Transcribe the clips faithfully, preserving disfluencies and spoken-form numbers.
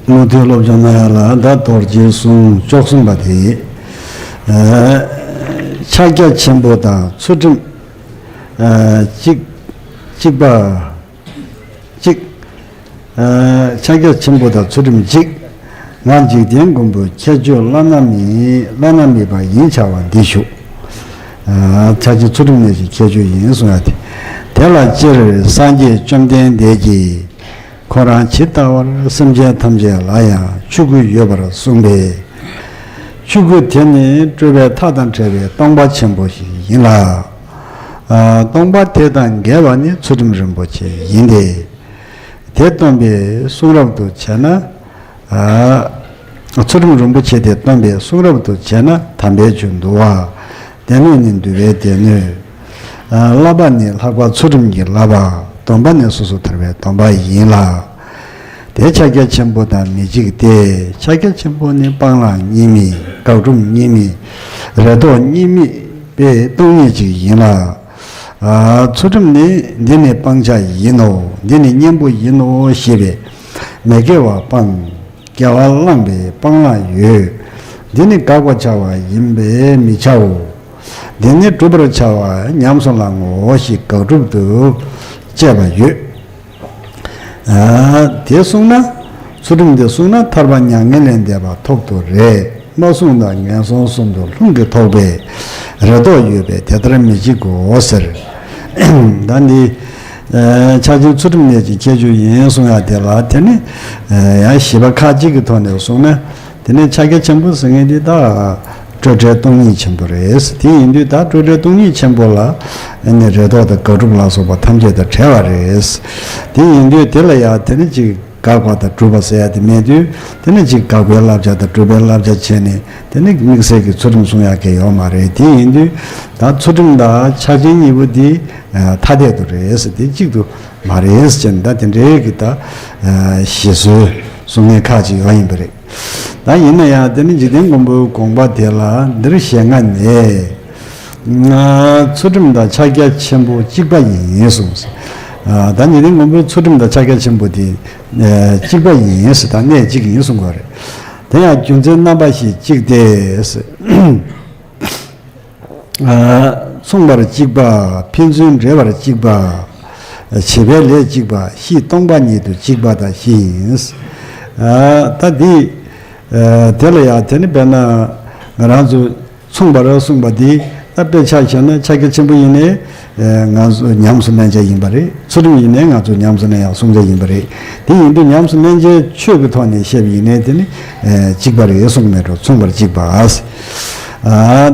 མུ་མཐུད་སློབ་སྦྱོང་གནང་ཡ་ལ་ད་རྡོ་རྗེའི་གསུང་བཅུ་གསུམ་པ་དེ། ཕྱག་རྒྱ་ཆེན་པོ་དང་ཚུལ་ཁྲིམས་གཅིག་གཅིག་པ་གཅིག་ཕྱག་རྒྱ་ཆེན་པོ་དང་ཚུལ་ཁྲིམས་གཅིག་ང་འཇིག་རྟེན་མགོན་པོའི་ཁྱད་ཆོས་བླ་ན་མེད་བླ་ན་མེད་པ་ཡིན་བྱ་བ་འདི་ཞུ། ཕྱག་རྒྱ་ཚུལ་ཁྲིམས་གནས་ཀྱི་ཁྱད་ཆོས་ཡིན་གསུང་ཡ་དེ། དེ་ལ་སྤྱིར་སངས་རྒྱས་བཅོམ་ལྡན་འདས་ཀྱིས། ཁོ་རང་ཇི་ལྟ་བར་སེམས་ཅན་ཐམས་ཅད་ལ་ཡང་ཆོས་སྐུ་ཡོད་པར་གསུངས་པས། ཆོས་སྐུ་དེ་ནི་སྤྲོས་པའི་མཐའ་དང་བྲལ་བའི་སྟོང་པ་ཆེན་པོ་ཞིག་ཡིན་ལ། ཨ། སྟོང་པ་དེ་དང་འགལ་བ་ནི་ཚུལ་ཁྲིམས་རིན་པོ་ཆེ་ཡིན་ཏེ། དེ་སྟོན་པའི་གསུང་རབ་ཏུ་བྱས་ན། ཨ། ཚུལ་ཁྲིམས་རིན་པོ་ཆེ་དེ་སྟོན་པའི་གསུང་རབ་ཏུ་བྱས་ན་དམ་པའི་ཆོས་འདུལ་བ། སྡེ་སྣོད་ནི་འདུལ་བའི་སྡེ་སྣོད། བསླབ་པ་ནི་ལྷག་པ་ཚུལ་ཁྲིམས་ཀྱི་བསླབ་པ། སྡོམ་པ་ནི་སོ་སོར་ཐར་པའི་སྡོམ་པ་ཡིན་ལ། དེ་ཕྱག་རྒྱ་ཆེན་པོ་དང་མི་འཇིགས་ཏེ། ཕྱག་རྒྱ་ཆེན་པོ་ནི་སྤང་བླང་གཉིས་མེད། དགག་སྒྲུབ་གཉིས་མེད། རེ་དོགས་གཉིས་མེད་པའི་སྟོང་ཉིད་ཅིག་ཡིན་ལ། ཚུལ་ཁྲིམས་ནི། འདི་ནི་སྤང་བྱ་ཡིན་ནོ། འདི་ནི་གཉེན་པོ་ཡིན་ནོ་ཞེས་པའི་མི་དགེ་བ་སྤང་། དགེ་བ་བླངས་པས་སྤང་བླང་ཡོད། འདི་ནི་དགག་པར་བྱ་བ་ཡིན་པས་མི་བྱའོ། འདི་ནི་བསྒྲུབ་པར་བྱ་བ་ཉམས་སུ་བླང་ངོ་ཞེས་དགག་སྒྲུབ་ཏུ་བཅས་པ་ཡོད། ཨ། དེ་གསུངས་ན། ཚུལ་ཁྲིམས་དེ་གསུངས་ན་ཐར་པ་མྱ་ངན་ལས་འདས་པ་ཐོབ་ཏུ་རེད། མ་གསུངས་ན་ངན་སོང་གསུམ་དུ་ལྷུན་གྱིས་རྟོགས་པའི་རེ་དོགས་ཡོད་པས་དེ་ལྟར་མི་བྱེད་དགོ་ཟེར། ད་འདི། ཨ། ཕྱག་ཆེན་ཚུལ་ཁྲིམས་གནས་ཀྱི་ཁྱད་ཆོས་ཡིན་གསུང་ཡ་དེ་ལ་དེ་ནི། ཨ། ཡང་བཞི་པ་ཁ་ཅིག་གི་ཐོག་ནས་གསུངས་ན། དེ་ནས་ཕྱག་རྒྱ་ཆེན་པོ་ཟེར་མཁན་འདི་ད། སྤྲོས་བྲལ་སྟོང་ཉིད་ཆེན་པོ་རེད། དེ་ཡིན་དུས་ད་སྤྲོས་བྲལ་སྟོང་ཉིད་ཆེན་པོ་ལ་ཨ་ནི་རེ་དོགས་དང་དགག་སྒྲུབ་ལ་སོགས་པ་ཐམས་ཅད་དང་བྲལ་བ་རེད། དེ་ཡིན་དུས་དེ་ལ་ཡང་དེ་ནི་ཅིག་དགག་པ་དང་སྒྲུབ་པ་ཟེར་ཡ་དེ་མེད་དུས། དེ་ནི་ཅིག་དགག་པའི་བསླབ་བྱ་དང་སྒྲུབ་པའི་བསླབ་བྱ་བྱས་ནས་དེ་ནི་དམིགས་བསལ་གྱི་ཚུལ་ཁྲིམས་སྲུང་ཡ་གི་ཡོད་མ་རེད། དེ་ཡིན་དུས་ད་ཚུལ་ཁྲིམས་དང་ཕྱག་ཆེན་གཉིས་པོ་འདི་ཐ་དད་དུ་རེད། དེ་གཅིག་ཏུ་མ་རེད་ཟེར་ནས་ད་དེ་འདྲའི་གི་ད་བཞེད་སྲོལ་གསུང་མཁན་ཁག་ཅིག་ཡོད་ཡིན་པ་རེད། ད་ཡིན་ན་ཡང་དེ་ནི་འཇིག་རྟེན་མགོན་པོའི་དགོངས་པ་དེ་ལ་འདིར་ཞེ་ལྔ་ནས། ཚུལ་ཁྲིམས་དང་ཕྱག་རྒྱ་ཆེན་པོ་གཅིག་པ་ཡིན་གསུངས། ད་འཇིག་རྟེན་མགོན་པོའི་ཚུལ་ཁྲིམས་དང་ཕྱག་རྒྱ་ཆེན་པོ་དེ་གཅིག་པ་ཡིན་ཟེར། ད་གནས་གཅིག་ཡིན་གསུང་དགོས་རེད། དེ་ཡང་རྒྱུ་མཚན་རྣམ་པ་བཞི་གཅིག་སྟེ། མཚུངས་པར་གཅིག་པ། ཕན་ཚུན་འབྲེལ་བར་གཅིག་པ། བྱེད་པའི་ལས་གཅིག་པ། གཤིས་སྟོང་པ་ཉིད་དུ་གཅིག་པ་དང་བཞི་ཡིན། ད་འདི། དེ་ལ་ཡང་དེ་ནི་དཔེར་ན་ང་རང་ཚོ་མཚུངས་པར་གསུངས་པ་འདི་ད་དཔེ་ཆ་བཞག་ན་ཕྱག་རྒྱ་ཆེན་པོ་ཡིན་ནའི་ང་ཚོ་ཉམས་སུ་ལེན་བྱ་ཡིན་པ་རེད། ཚུལ་ཁྲིམས་ཡིན་ནའི་ང་ཚོ་ཉམས་སུ་ལེན་ཡག་སྲུང་བྱ་ཡིན་པ་རེད། དེ་ཡིན་དུས་ཉམས་སུ་ལེན་བྱའི་ཆོས་ཀྱི་ཐོག་ནས་བཤད་པ་ཡིན་ནའི་དེ་ནི་གཅིག་པ་རེད་གསུངས་མེད་འགྲོ། མཚུངས་པར་གཅིག་པ།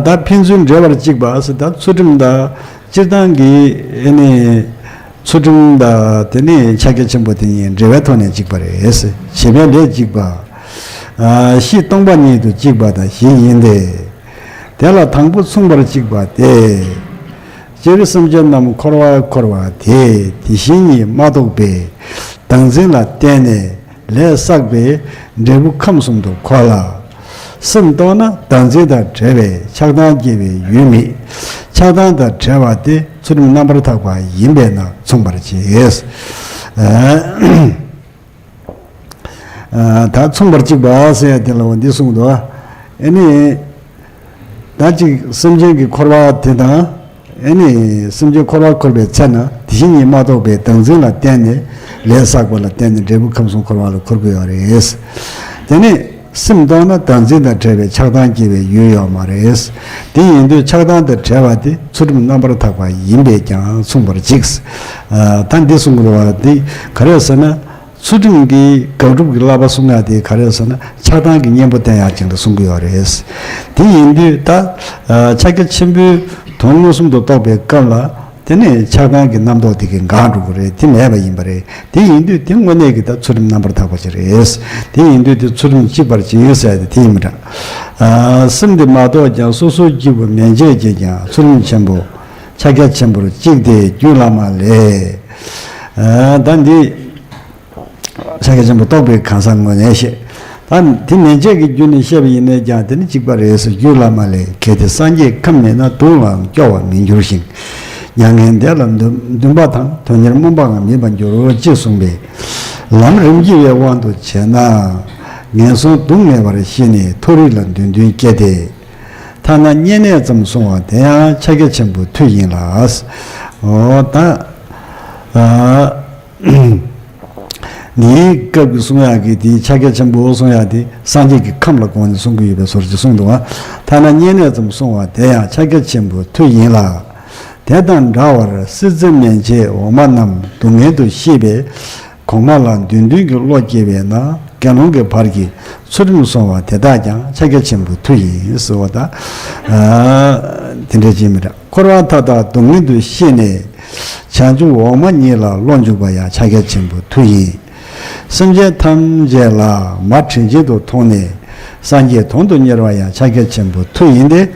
ད་ཕན་ཚུན་འབྲེལ་བར་གཅིག་པ་ཟེར། ད་ཚུལ་ཁྲིམས་དང་སྤྱིར་བཏང་གི་ཨ་ནི་ཚུལ་ཁྲིམས་དང་དེ་ནི་ཕྱག་རྒྱ་ཆེན་པོ་དེ་གཉིས་འབྲེལ་བའི་ཐོག་ནས་གཅིག་པ་རེད། བྱེད་པའི་ལས་གཅིག་པ། གཤིས་སྟོང་པ་ཉིད་དུ་གཅིག་པ་དང་བཞི་ཡིན་ཏེ། དེ་ལ་དང་པོ་མཚུངས་པར་གཅིག་པ་སྟེ། སྤྱིར་སེམས་ཅན་རྣམས་འཁོར་བར་འཁོར་བ་དེ་དེ་བཞིན་ཉིད་མ་རྟོགས་པའི་བདག་འཛིན་ལ་བརྟེན་ནས། ལས་བསགས་པའི་འབྲས་བུ་ཁམས་གསུམ་དུ་འཁོར་ལ། སེམས་རྟོགས་ན་བདག་འཛིན་དང་བྲལ་བས་ཆགས་སྡང་སྐྱེ་བའི་ཡུལ་མེད། ཆགས་སྡང་དང་བྲལ་བ་དེ་ཚུལ་ཁྲིམས་རྣམ་པར་དག་པ་ཡིན་པས་ན་མཚུངས་པར་བྱེད། ད་མཚུངས་པར་གཅིག་པ་ཟེར་ཡ་དེ་ལ་འོ་འདི་གསུངས་འདུག་ཨ་ནི། ད་ཅིག་སེམས་ཅན་གྱི་འཁོར་བ་དེ་དང་། ཨེ་ནི། སེམས་ཅན་འཁོར་བར་འཁོར་བའི་ཚེ་ན་དེ་བཞིན་ཉིད་མ་རྟོགས་པའི་བདག་འཛིན་ལ་བརྟེན་ནས་ལས་བསགས་པ་ལ་བརྟེན་ནས་འབྲས་བུ་ཁམས་གསུམ་འཁོར་བ་ལ་འཁོར་གྱི་ཡོད་རེད། དེ་ནས་སེམས་རྟོགས་ན་བདག་འཛིན་དང་བྲལ་བའི་ཆགས་སྡང་སྐྱེ་བའི་ཡུལ་ཡོད་མ་རེད། དེ་ཡིན་དུས་ཆགས་སྡང་དང་བྲལ་བ་དེ་ཚུལ་ཁྲིམས་རྣམ་པར་དག་པ་ཡིན་པས་ཀྱང་མཚུངས་པར་གཅིག་ད་འདི་གསུང་དགོས་པ་འདི་ག་རེ་ཟེར་ན། ཚུལ་ཁྲིམས་ཀྱི་དགག་སྒྲུབ་ཀྱི་བསླབ་པ་གསུང་ཡག་དེ་ག་རེ་ཟེར་ན་ཆགས་སྡང་གི་གཉེན་པོ་བསྟེན་ཡག་ཅིག་ལ་གསུང་གི་ཡོད་རེད། དེ་ཡིན་དུས་ད་ཕྱག་རྒྱ་ཆེན་པོའི་དོན་མངོན་སུམ་དུ་རྟོགས་པའི་སྐབས་ལ་དེ་ནས་ཆགས་སྡང་གི་རྣམ་རྟོག་དེ་གས་འགག་འགྲོ་གི་རེད། དེ་མེད་པ་ཡིན་པ་རེད། དེ་ཡིན་དུས་དེ་དངོས་གནས་ཀྱི་ད་ཚུལ་ཁྲིམས་རྣམ་པར་དག་པ་ཅིག་རེད། དེ་ཡིན་དུས་དེ་ཚུལ་ཁྲིམས་གཅིག་པར་བྱེད་ཡོད་ཟེར་ཏེ་དེ་ཡིན་མི་འདྲ། སེམས་དེ་མ་རྟོགས་ཀྱང་སོ་སོའི་སྐྱེས་བུ་མན་ཆད་ཀྱིས་ཀྱང་ཚུལ་ཁྲིམས་ཆེན་པོ་ཕྱག་རྒྱ་ཆེན་པོར་གཅིག་སྟེ་རྒྱུད་བླ་མ་ལས། ད་འདི། ཕྱག་རྒྱ་ཆེན་པོ་རྟོགས་པའི་གང་ཟག་ངོས་ནས་བཤད། ད་དེ་མན་ཆད་ཀྱི་རྒྱུད་ནས་བཤད་པ་ཡིན་ནའི་ཀྱང་དེ་ནི་གཅིག་པ་རེད་ཟེར། རྒྱུད་བླ་མ་ལས། གལ་ཏེ་སངས་རྒྱས་ཁམས་མེད་ན། དུག་ལའང་སྐྱོ་བར་མི་འགྱུར་ཞིང་། མྱ་ངན་འདས་ལ་འདུན་འདུན་པ་དང་། དོན་གཉེར་སྨོན་པའང་མེད་པར་འགྱུར། ཅེས་གསུངས་པས། ལམ་རིམ་གྱིས་པའི་དབང་དུ་བྱས་ན། ངན་སོང་སྡུག་བསྔལ་བར་ཤེས་ནས་མཐོ་རིས་ལ་འདོད་འདུན་སྐྱེ་སྟེ། ཐ་ན་བསྙེན་གནས་ཙམ་བསྲུང་བ་དེ་ཡང་ཕྱག་རྒྱ་ཆེན་པོའི་མཐུ་ཡིན་ལ། འོ་ད། ཨ། འདིའི་སྐབས་ཀྱི་གསུང་ཡག་གི་དེའི་ཕྱག་རྒྱ་ཆེན་པོ་གསུང་ཡག་དེ་སངས་རྒྱས་ཀྱི་ཁམས་ལ་དགོངས་ནས་གསུང་གི་ཡོད་པའི་བཟོ་ཅིག་གསུངས་འདུག་བ། ཐ་ན་བསྙེན་གནས་ཙམ་བསྲུང་བ་དེ་ཡང་ཕྱག་རྒྱ་ཆེན་པོའི་མཐུ་ཡིན་ལ། དེ་དང་འདྲ་བར་སྲིད་རྩེ་མན་ཆད་འོག་མ་རྣམས་སྡུག་བསྔལ་དུ་ཤེས་པས། གོང་མ་ལ་འདོད་འདུན་གྱི་བློ་སྐྱེ་བས་ན་དགེ་སློང་གི་བར་གྱི་ཚུལ་ཁྲིམས་བསྲུང་བ་དེ་དག་ཀྱང་ཕྱག་རྒྱ་ཆེན་པོའི་མཐུ་ཡིན་ཟེར་བ་དང་། ཨ། དེ་འདྲ་ཅིག་མི་འདྲ། འཁོར་བ་མཐའ་དག་སྡུག་བསྔལ་དུ་ཤེས་ནས་བྱང་ཆུབ་འོག་མ་གཉིས་ལ་བློ་འཇུག་པ་ཡང་ཕྱག་རྒྱ་ཆེན་པོའི་མཐུ་ཡིན། སེམས་ཅན་ཐམས་ཅད་ལ་མ་དྲིན་ཆེན་དུ་མཐོང་ནས་སངས་རྒྱས་དོན་དུ་གཉེར་བ་ཡང་ཕྱག་རྒྱ་ཆེན་པོའི་མཐུ་ཡིན་ཏེ།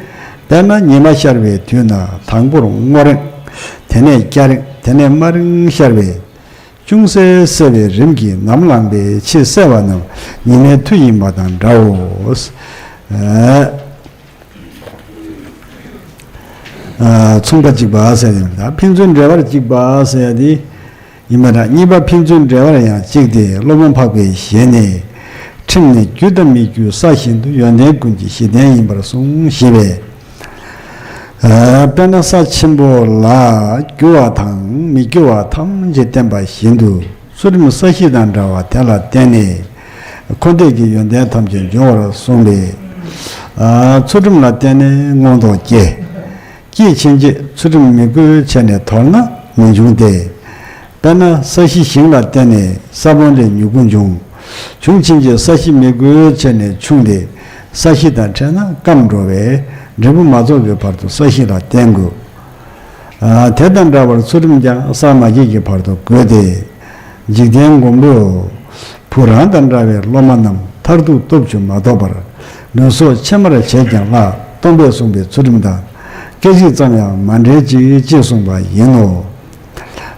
དཔེར་ན་ཉི་མ་ཤར་བའི་དུས་ན་དང་པོར་སྔོ་རིང་། དེ་ནས་སྐྱ་རིང་། དེ་ནས་དམར་རིང་ཤར་བས། ཅུང་ཟད་གསལ་བའི་རིམ་གྱིས་ནམ་ལངས་པའི་ཆེས་གསལ་བ་རྣམས་ཉི་མའི་མཐུ་ཡིན་པ་དང་འདྲའོ། ཨ། མཚུངས་པ་གཅིག་པ་ཟེར་ཡང་ཕན་ཚུན་འབྲེལ་བར་གཅིག་པ་ཟེར་ཡ་དེ་ཡིན་པ་འདྲ། གཉིས་པ་ཕན་ཚུན་འབྲེལ་བར་ཡང་གཅིག་སྟེ། སློབ་མ་འཕགས་པའི་ཞལ་ནས། ཁྲིམས་ནི་རྒྱུ་དང་མི་རྒྱུའི་ས་བཞིན་དུ། ཡོན་ཏན་ཀུན་གྱི་གཞི་རྟེན་ཡིན་པར་གསུངས་ཞེས་པས། ཨ། དཔེར་ན་ས་ཆེན་པོ་ལ་རྒྱུ་བ་དང་མི་རྒྱུ་བ་ཐམས་ཅད་བརྟེན་པ་བཞིན་དུ། ཚུལ་ཁྲིམས་ས་གཞི་དང་འདྲ་བ་དེ་ལ་བརྟེན་ནས་འཁོར་འདས་ཀྱི་ཡོན་ཏན་ཐམས་ཅད་འབྱུང་བར་གསུངས་པས། ཨ། ཚུལ་ཁྲིམས་ལ་བརྟེན་ནས་མངོན་རྟོགས་སྐྱེ། སྐྱེས་ཕྱིན་ཆད་ཚུལ་ཁྲིམས་མི་གོས་བྱས་ནས་དོར་ན་མི་འབྱུང་སྟེ། དཔེར་ན་ས་གཞི་ཞིང་ལ་བརྟེན་ནས་ས་བོན་ལས་མྱུ་གུ་འབྱུང་། བྱུང་ཕྱིན་ཆད་ས་གཞི་མི་གོས་བྱས་ནས་ཕྱུང་སྟེ། ས་གཞི་དང་འཕྲད་ན་སྐམ་འགྲོ་བས་འབྲས་བུ་མ་རྫོགས་པའི་བར་དུ་ས་གཞི་ལ་བརྟེན་དགོས། ཨ། དེ་དང་འདྲ་བར་ཚུལ་ཁྲིམས་ཀྱང་ས་མ་སྐྱེས་ཀྱི་བར་དུ་དགོས་ཏེ། འཇིག་རྟེན་མགོན་པོ་བུ་རང་དང་འདྲ་བའི་སློབ་མ་རྣམས་མཐར་ཐུག་སྟོབས་བཅུ་མ་ཐོབ་པར་ལུས་སྲོག་ཕྱེ་མར་བྱས་ཀྱང་བརླག། སྟོན་པས་གསུངས་པའི་ཚུལ་ཁྲིམས་དང་སྐད་ཅིག་ཙམ་ཡང་མ་འབྲལ་ཅིག་ཅེས་གསུངས་པ་ཡིན་ནོ།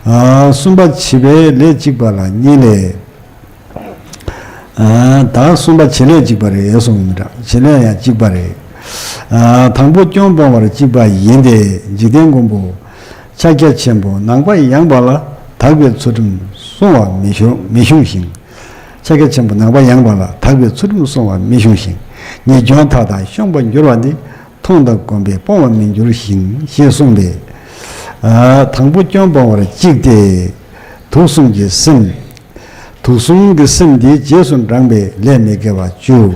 ཨ། གསུམ་པ་བྱིས་པའི་ལས་གཅིག་པ་ལ་གཉིས་ལས། ཨ། ད་གསུམ་པ་བྱེད་ལས་གཅིག་པ་རེད་གསུངས་མི་འདྲ། བྱེད་ལས་ཡང་གཅིག་པ་རེད། ཨ། དང་པོ་སྐྱོན་སྤོང་བར་གཅིག་པ་ཡིན་ཏེ། འཇིག་རྟེན་མགོན་པོ་ཕྱག་རྒྱ་ཆེན་པོ་ནང་པ་ཡངས་པ་ལ་དག་པའི་ཚུལ་ཁྲིམས་བསྲུང་བ་མི་ཤོང་མི་ཤོང་ཞིང་། ཕྱག་རྒྱ་ཆེན་པོ་ནང་པ་ཡངས་པ་ལ་དག་པའི་ཚུལ་ཁྲིམས་བསྲུང་བ་མི་ཤོང་ཞིང་། ཉེས་སྐྱོན་མཐའ་དག་ཤོང་བར་འགྱུར་བ་ནི། མཐོང་དང་གོམས་པས་སྤོང་བར་མི་འགྱུར་ཞིང་ཞེས་གསུངས་པས། ཨ། དང་པོ་སྐྱོན་སྤོང་བར་གཅིག་སྟེ། དུག་གསུམ་གྱི་སེམས། དུག་གསུམ་གྱི་སེམས་འདིའི་རྗེས་སུ་འབྲངས་པའི་ལས་མི་དགེ་བ་བཅུ།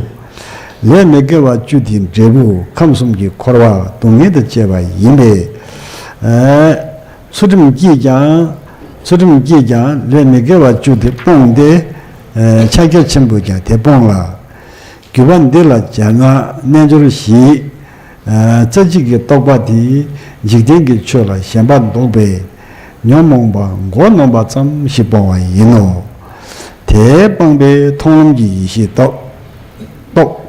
ལས་མི་དགེ་བ་བཅུ་དེའི་འབྲས་བུ་ཁམས་གསུམ་གྱི་འཁོར་བ་སྡུག་བསྔལ་དང་བཅས་པ་ཡིན་པས། ཨ། ཚུལ་ཁྲིམས་ཀྱིས་ཀྱང་། ཚུལ་ཁྲིམས་ཀྱིས་ཀྱང་ལས་མི་དགེ་བ་བཅུ་དེ་སྤོང་སྟེ། ཨ། ཕྱག་རྒྱ་ཆེན་པོས་ཀྱང་དེ་སྤོང་ལ། བརྒྱུད་པ་འདི་ལ་སྦྱར་ན་རྣལ་འབྱོར་བཞི། ཨ། རྩེ་གཅིག་གི་རྟོག་པ་དེས་འཇིག་རྟེན་གྱི་ཆོས་ལ་ཞེན་པ་ལྡོག་པས། ཉོན་མོངས་པ་མགོ་གནོན་པ་ཙམ་ཞིག་སྤོང་བ་ཡིན་ནོ། དེས་སྤངས་པས་མཐོང་ལམ་གྱི་ཡེ་ཤེས་རྟོགས། རྟོགས།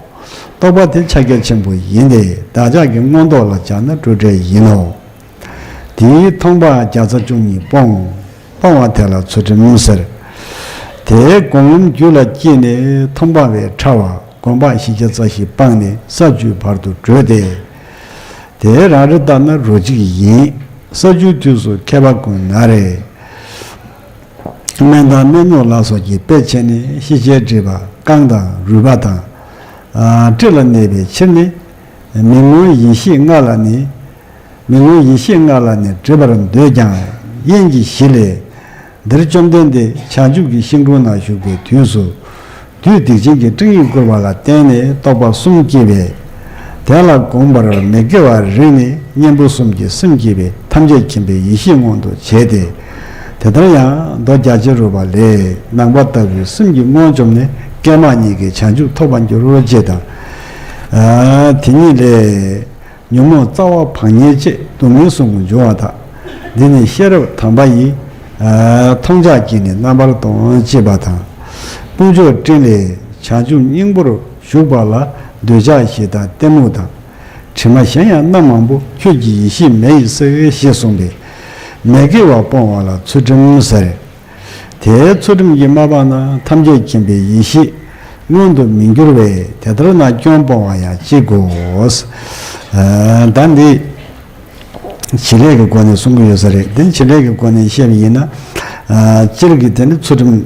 རྟོགས་པ་དེ་ཕྱག་རྒྱ་ཆེན་པོ་ཡིན་ཏེ། བདག་ཅག་གི་མངོན་རྟོགས་ལ་སྦྱར་ན་སྤྲོས་བྲལ་ཡིན་ནོ། དེས་མཐོང་བ་བརྒྱ་རྩ་བཅུ་གཉིས་སྤོང་། སྤང་བ་དེ་ལ་ཚུལ་ཁྲིམས་ཟེར། དེའི་སྒོམ་ལམ་རྒྱུད་ལ་སྐྱེས་ནས་མཐོང་སྤང་བས་ཕྲ་བ་སྒོམ་སྤང་བཞི་བརྒྱ་རྩ་བཞི་སྤངས་ནས་ས་བཅུའི་བར་དུ་བགྲོད་དེ། དེ་རང་རེ་ལྟར་ན་རོ་གཅིག་ཡིན། ས་བཅུའི་དུས་སུ་མཁས་པ་ཀུན་ན་རེ། སྨན་དང་སྨན་སྣོད་ལ་སོགས་ཀྱི་དཔེ་བྱས་ནས་ཤེས་བྱའི་སྒྲིབ་པ་རྐང་དང་རུས་པ་དང་། ཨ། དཀྲིས་ལ་གནས་པའི་ཕྱིར་ནི། མི་མངོན་ཡེ་ཤེས་ལྔ་ལ་ནི། མི་མངོན་ཡེ་ཤེས་ལྔ་ལ་ནི་སྒྲིབ་པར་འདོད་ཀྱང་དབྱེན་གྱི་གཞི་ལས། འདིར་བཅོམ་ལྡན་འདས་བྱང་ཆུབ་ཀྱི་ཤིང་དྲུང་ན་བཞུགས་པའི་དུས་སུ། བདུད་སྡིག་ཅན་གྱི་སྤྲིང་ཡིག་བསྐུལ་བ་ལ་བརྟེན་ནས་རྟོག་པ་གསུམ་སྐྱེས་པས། དེ་ལ་དགོངས་པར་མི་དགེ་བ་རིགས་ནི་གཉེན་པོ་གསུམ་གྱི་སེམས་བསྐྱེད་པས་ཐམས་ཅད་མཁྱེན་པའི་ཡེ་ཤེས་མངོན་དུ་བྱས་ཏེ། དེ་ལྟར་ཡང་མདོ་རྒྱ་ཆེར་རོལ་པ་ལས་ནང་པ་ལྟ་བུའི་སེམས་ཀྱི་དངོས་བཅོམ་ནས་བསྐལ་མང་གཉིས་ཀྱི་བྱང་ཆུབ་ཐོབ་པར་འགྱུར་རོ་ཅེས་དང་། ཨ། དེ་ཉིད་ལས། ཉོན་མོངས་རྩ་བ་བག་ཉལ་བཅས་སྡུག་བསྔལ་གསུམ་འབྱུང་བ་དག་འདི་ནི་ཤེས་རབ་དམ་པ་ཡིས། ཨ། མཐོང་ཆགས་ཀྱིས་ནི་རྣམ་པར་སྟོང་ཅེས་པ་དང་། དཔུང་འཇོག་སྤྲིན་ལས་བྱང་ཆུབ་སྙིང་པོར་ཞུགས་པ་ལ་འདོད་ཆགས་ཞེ་སྡང་གཏི་མུག་དང་། དྲི་མ་གཞན་ཡང་རྣམ་མང་པོ་ཁྱོད་ཀྱི་ཡེ་ཤེས་མེ་ཡིས་བསྲེགས་ཞེས་གསུངས་པས། མི་དགེ་བ་སྤོང་བ་ལ་ཚུལ་ཁྲིམས་ཟེར། དེའི་ཚུལ་ཁྲིམས་ཀྱིས་མ་སྤངས་ན་ཐམས་ཅད་མཁྱེན་པའི་ཡེ་ཤེས་མངོན་དུ་མི་འགྱུར་བས། དེ་ལྟར་ན་སྐྱོན་སྤོང་བ་ཡང་ཅི་དགོས། ཨ། ད་འདི་བྱེད་ལས་ཀྱི་སྒོ་ནས་གསུང་གི་ཡོད་ས་རེད། འདི་བྱེད་ལས་ཀྱི་སྒོ་ནས་བཤད་པ་ཡིན་ན། ཨ། སྤྱིར་གྱི་དེ་ནི་ཚུལ་ཁྲིམས།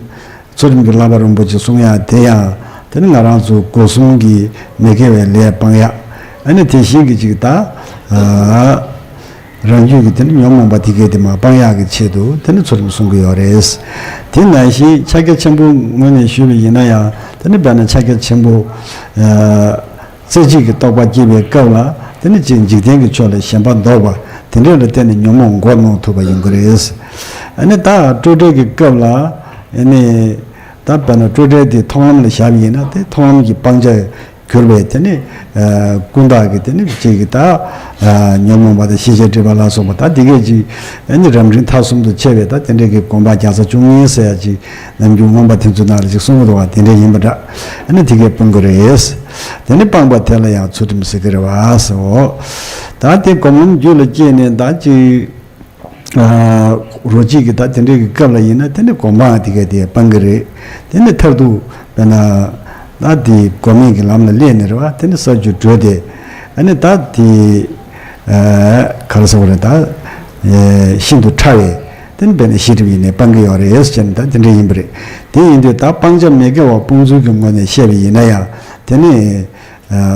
ཚུལ་ཁྲིམས་ཀྱི་བསླབ་པ་རིན་པོ་ཆེ་གསུང་ཡག་དེ་ཡང་དེ་ནི་ང་རང་ཚོ་སྒོ་གསུམ་གྱི་མི་དགེ་བའི་ལས་སྤང་ཡག་ཨ་ནི་དེ་བཞིན་གྱི་ཅིག་ད་རང་རྒྱུད་ཀྱི་དེ་ནི་ཉོན་མོངས་པ་དེ་གས་དེ་མར་སྤང་ཡག་གི་ཆེད་དུ་དེ་ནི་ཚུལ་ཁྲིམས་གསུང་གི་ཡོད་རེད། དེ་ནང་བཞིན་ཕྱག་རྒྱ་ཆེན་པོའི་ངོས་ནས་ཞུས་པ་ཡིན་ན་ཡང་དེ་ནི་དཔེར་ན་ཕྱག་རྒྱ་ཆེན་པོ། རྩེ་གཅིག་གི་རྟོགས་པ་སྐྱེས་པའི་སྐབས་ལ་དེ་ནི་ཅིག་འཇིག་རྟེན་གྱི་ཕྱོགས་ལས་ཞེན་པ་ལྡོག་པ་དེ་འདྲ་ལ་བརྟེན་ནས་ཉོན་མོངས་མགོ་གནོན་ཐུབ་པ་ཡིན་དགོས་རེད། ཨ་ནི་ད་སྤྲོས་བྲལ་གྱི་སྐབས་ལ་ཨ་ནི་ད་དཔེར་ན་སྤྲོས་བྲལ་དེ་མཐོང་ལམ་ལ་བཞག་པ་ཡིན་ན་དེ་མཐོང་ལམ་གྱི་སྤང་བྱ་གྱུར་པའི་དེ་ནི་ཀུན་བརྟགས་ཀྱི་དེ་ནི་ཅིག་གི་ད་ཉོན་མོངས་པ་དང་ཤེས་བྱའི་སྒྲིབ་པ་ལ་སོགས་པ་ད་དེ་གས་ཅིག་ཨ་ནི་རབ་འབྲིང་ཐ་གསུམ་དུ་ཕྱེ་བའི་ད་དེ་འདྲ་གི་དགོངས་པ་རྒྱ་ཚ་བཅུ་གཉིས་ཟེར་ཡ་ཅིག་ནམ་རྒྱུན་མངོན་པ་དེ་ཚོའི་ནང་ལ་ཅིག་གསུང་གི་འདུག་བ་དེ་འདྲ་ཡིན་པ་འདྲ། ཨ་ནི་དེ་གས་སྤང་དགོས་རེད། དེ་ནི་སྤངས་པ་དེ་ལ་ཡང་ཚུལ་ཁྲིམས་ཟེར་གི་རེད་བ་ཟེར་འོ། ད་དེ་སྒོམ་ལམ་རྒྱུད་ལ་སྐྱེས་ནས་ད་ཅིག་རོ་གཅིག་གི་ད་དེ་འདྲའི་གི་སྐབས་ལ་ཡིན་ན་དེ་ནི་སྒོམ་སྤང་དེ་གས་དེ་སྤང་གི་རེད། དེ་ནི་མཐར་ཐུག་དཔེར་ན་ད་དེ་སྒོམ་མེད་ཀྱི་ལམ་ལ་སླེབས་ནས་རེད་བ་དེ་ནི་ས་བཅུ་དྲུག་དེ་ཨ་ནི་ད་དེ་ག་རེ་ཟེར་བ་རེད་ད་ཤིན་ཏུ་ཕྲ་བའི། དེ་ནི་དཔེར་ན་ཤེས་སྒྲིབ་ཡིན་ནའི་སྤང་གི་ཡོད་རེད་ཟེར་ནས་ད་དེ་འདྲ་ཡིན་པ་རེད། དེ་ཡིན་དུས་ད་སྤང་བྱ་མི་དགེ་བ་སྤོང་ཚུལ་གྱི་ངོས་ནས་བཤད་པ་ཡིན་ན་ཡང་དེ་ནི་